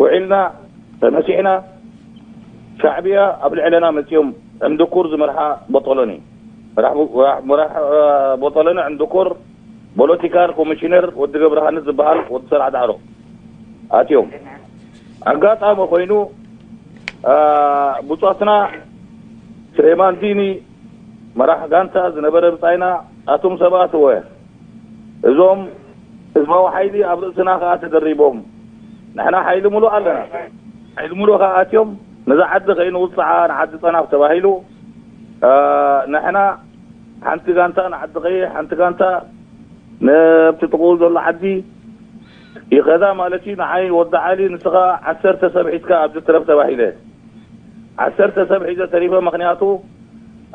ውዒልና ተነሲሕና፣ ሻዕብያ ኣብ ልዕለና መጺኦም፣ ዕንድኩር ዝመርሓ ቦጦሎኒ፣ መራሕ፣ መራሕ፣ መራሕ፣ ቦጦሎኒ ዕንድኩር፣ ፖለቲካል ኮሚሽነር ወዲ ገብረሃንስ ዝበሃል ወዲ ሰላዕ ዳዕሮ ኣትዮም። ኣጋጣሚ ኮይኑ፣ አ፣ ብጾትና ስሌማን ዲኒ መራሕ ጋንታ ዝነበረ ብጻይና፣ ኣቱም ሰባት እወ፣ እዞም ህዝባዊ ሓይሊ ኣብ ርእስና ከኣ ተደሪቦም፣ ንሕና ሓይሊ ምሉእ ኣለና። ሓይሊ ምሉእ ከኣ ኣትዮም፣ ነዛ ዓዲ ከይንውጽዓ ንዓዲ ጸናፍ ተባሂሉ፣ አ፣ ንሕና ሓንቲ ጋንታ ንዓዲ ቀይሕ፣ ሓንቲ ጋንታ ነብቲ ጥቕኡ ዘሎ ዓዲ ይኸዳ ማለት እዩ። ንዓይ ወዲ ዓሊ፣ ንስኻ ዓሰርተ ሰብ ሒዝካ ኣብዚ ትረፍ ተባሂለ። ዓሰርተ ሰብ ሒዘ ተሪፈ፣ ምኽንያቱ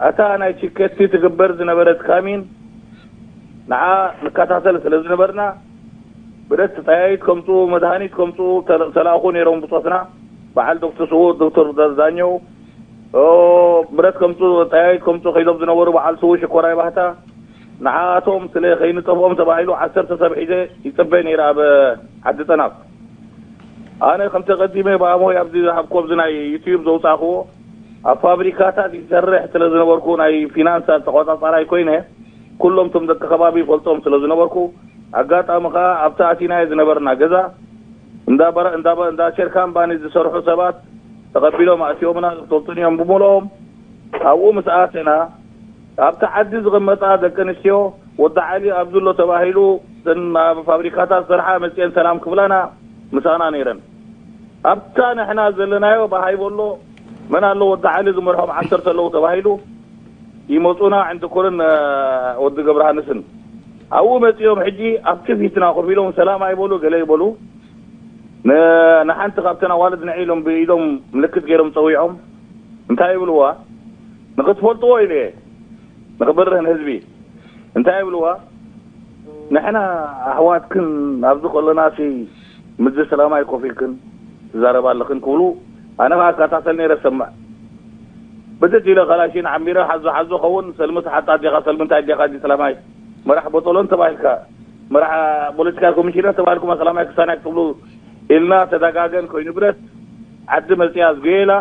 ኣታ ናይ ቺከቲ ትግበር ዝነበረት ካሚን ንዓ ንከታተል ስለ ዝነበርና፣ ብረት ጠያይት ከምጽኡ፣ መድሃኒት ከምጽኡ ተለ-፣ ተላእኹ ነይሮም ብጾትና። በዓል ዶክተር ስዉእ፣ ዶክተር ዳ-፣ ዳኘው፣ ኦ፣ ብረት ከምጽኡ፣ ጠያይት ከምጽኡ ከይዶም ዝነበሩ በዓል ስዉእ ሽኮራይ ባህታ፣ ንዓኣቶም ስለ ከይንጠፍኦም ተባሂሉ ዓሰርተ ሰብ ሒዘ ይጽበ ነይረ ኣብ ዓዲ ጸናፍ። ኣነ ከም ተቐዲመ ብኣሞይ ኣብዚ ዝሃብኩ፣ ኣብዚ ናይ ዩትዩብ ዘውጻእክዎ፣ ኣብ ፋብሪካታት ይሰርሕ ስለ ዝነበርኩ፣ ናይ ፊናንሳት ተቖጻጻራይ ኮይነ፣ ኩሎም እቶም ደቂ ከባቢ ይፈልጦም ስለ ዝነበርኩ፣ ኣጋጣሚ ከኣ ኣብቲ ኣቲናዮ ዝነበርና ገዛ፣ እንዳ ሸርካን ባኒ ዝሰርሑ ሰባት ተቐቢሎም ኣእትዮምና፣ ዝፈልጡን እዮም ብምልኦም። ኣብኡ ምስ ኣተና፣ ኣብቲ ዓዲ ዝቕመጣ ደቂ ኣንስትዮ፣ ወዲ ዓሊ ኣብዚ ኣሎ ተባሂሉ፣ እተን ኣብ ፋብሪካታት ዝሰርሓ መፅየን ሰላም ክብላና ምሳና ነይረን። ኣብታ ንሕና ዘለናዮ ብሃይ በሎ፣ መን ኣሎ ወዲ ዓሊ ዝመርሖም ዓሰርተ ኣለዉ ተባሂሉ፣ ይመፁና ዕንትኩርን ወዲ ገብረሃንስን ኣብኡ መፂኦም። ሕጂ ኣብቲ ፊትና ኮፍ ኢሎም ሰላም ኣይበሉ፣ ገለ ይበሉ። ንሓንቲ ካብተን ኣዋልድ ንዒ ኢሎም ብኢዶም ምልክት ገይሮም ፀዊዖም እንታይ ይብልዋ? ንክትፈልጥዎ ኢለ እየ፣ ንክበርህ ንህዝቢ። እንታይ ይብልዋ? ንሕና ኣሕዋትክን ኣብዚ ከለናሲ ምዚ ሰላማይ ኮፍ ኢልክን ትዛረባ ኣለኽን ክብሉ፣ ኣነ ከዓ እከታተል ነይረ፣ ሰምዕ። ብድድ ኢለ ካላሽን ዓሚረ፣ ሓዞ ሓዞ ኸውን፣ ሰልሚ ትሓጣ ዲኻ፣ ሰልሚ እንታይ ዲኻ፣ ዲ ሰላማይ መራሕ ቦጦሎን ተባሂልካ፣ መራሕ ፖለቲካል ኮሚሽነር ተባሂልኩም ሰላማይ ክሳናይ ክትብሉ ኢልና ተደጋገን ኮይኑ ብረት ዓዲ መፅያ ዝጎየላ፣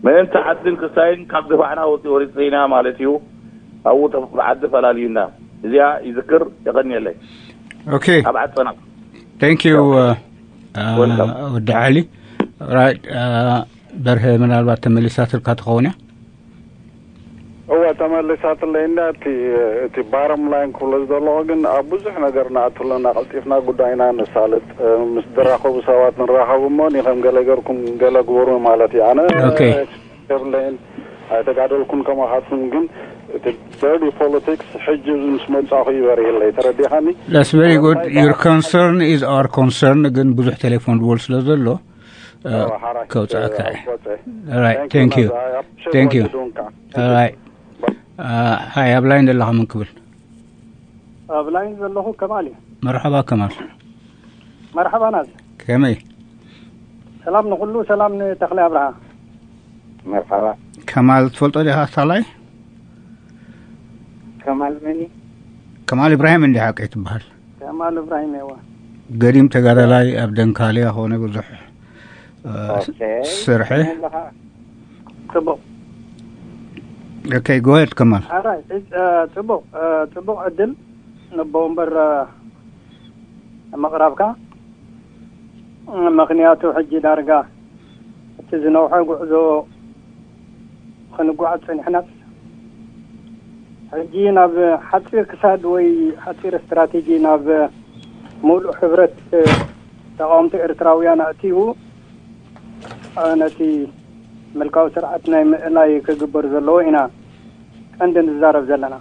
ምእንቲ ዓድን ክሳይን ካብ ድፋዕና ወፂ-፣ ወሪፅና ማለት እዩ። ኣብኡ ተፍ-፣ ዓዲ ፈላልዩና። እዚኣ ይዝክር፣ የቐንየለይ። ኦኬ። ኣብ ዓፀና። Thank you፣ ቻው። አ፣ Welcome። ወዲ ዓሊ። ራይት፣ አ፣ በርሀ፣ ምናልባት ተመሊሳትልካ ትኸውን እያ። እወ፣ ተመሊሳትለይ እንዳ እቲ፣ እቲ ባረም ላይን ክብሎ ዝደለኹ ግን ኣብ ብዙሕ ነገር ንኣቱ ኣለና፣ ቀልጢፍና ጉዳይና ነሳልጥ፣ እ፣ ምስ ዝራኸቡ ሰባት ንራኸቡ እሞ፣ ኒኸም ገለ ገርኩም ገለ ግበሩ ማለት እዩ። ኣነ ኦኬ። የብለይን፣ ኣይተጋደልኩን ከማኻትኩም፣ ግን እቲ ደርዲ ፖለቲክስ ሕጂ ምስ መጻኹ ይበርህለይ፣ ተረዲኻኒ? That's very good። Your concern is our concern፣ ግን ብዙሕ ቴሌፎን ድወል ስለ ዘሎ፣ እ፣ ኣዎ፣ ሓራይ፣ ከውጽኣካ እ፣ እየ። ኣውቆጸ። All right፣ Thank you፣ thank you። ናዛ፣ I appreciate Thank what you። you doing ከዓ። Thank you። All right። እ፣ ሃይ፣ ኣብ ላይን ዘለኻ መን ክብል? ኣብ ላይን ዘለኹ ከማል እዩ። መርሓባ ከማል። መርሓባ ናዚ። ከመይ? ሰላም ንኹሉ፣ ሰላም ንተኽለ ኣብርሃ። መርሓባ። ከማል ትፈልጦ ዲኻ ሳላይ? ከማል መን እዩ? ከማል ኢብራሂም እንዲ ሓቂ ትበሃል። ከማል ኢብራሂም እየዋ። ገዲም ተጋዳላይ ኣብ ደንካልያ ኾነ ብዙሕ፣ እ፣ ኦኬ። ስርሒ። ከመይ ኣለኻ? ጽቡቕ። ኦኬ፣ go ahead ከማል። ኣራይ፣ እ፣ ጽቡቕ፣ እ፣ ጽቡቕ ዕድል ንቦ እምበር፣ እ፣ ምቕራብካ። ምኽንያቱ ሕጂ ዳርጋ እቲ ዝነውሐ ጉዕዞ ክንጓዓዝ ጸኒሕናስ፣ ሕጂ ናብ ሓጺር ክሳድ ወይ ሓጺር ስትራቴጂ ናብ ሙሉእ ሕብረት ተቃወምቲ ኤርትራውያን ኣእትዩ፣ ነቲ ምልካዊ ስርዓት ናይ ምእላይ ክግበር ዘለዎ ኢና ቀንዲ ንዛረብ ዘለና።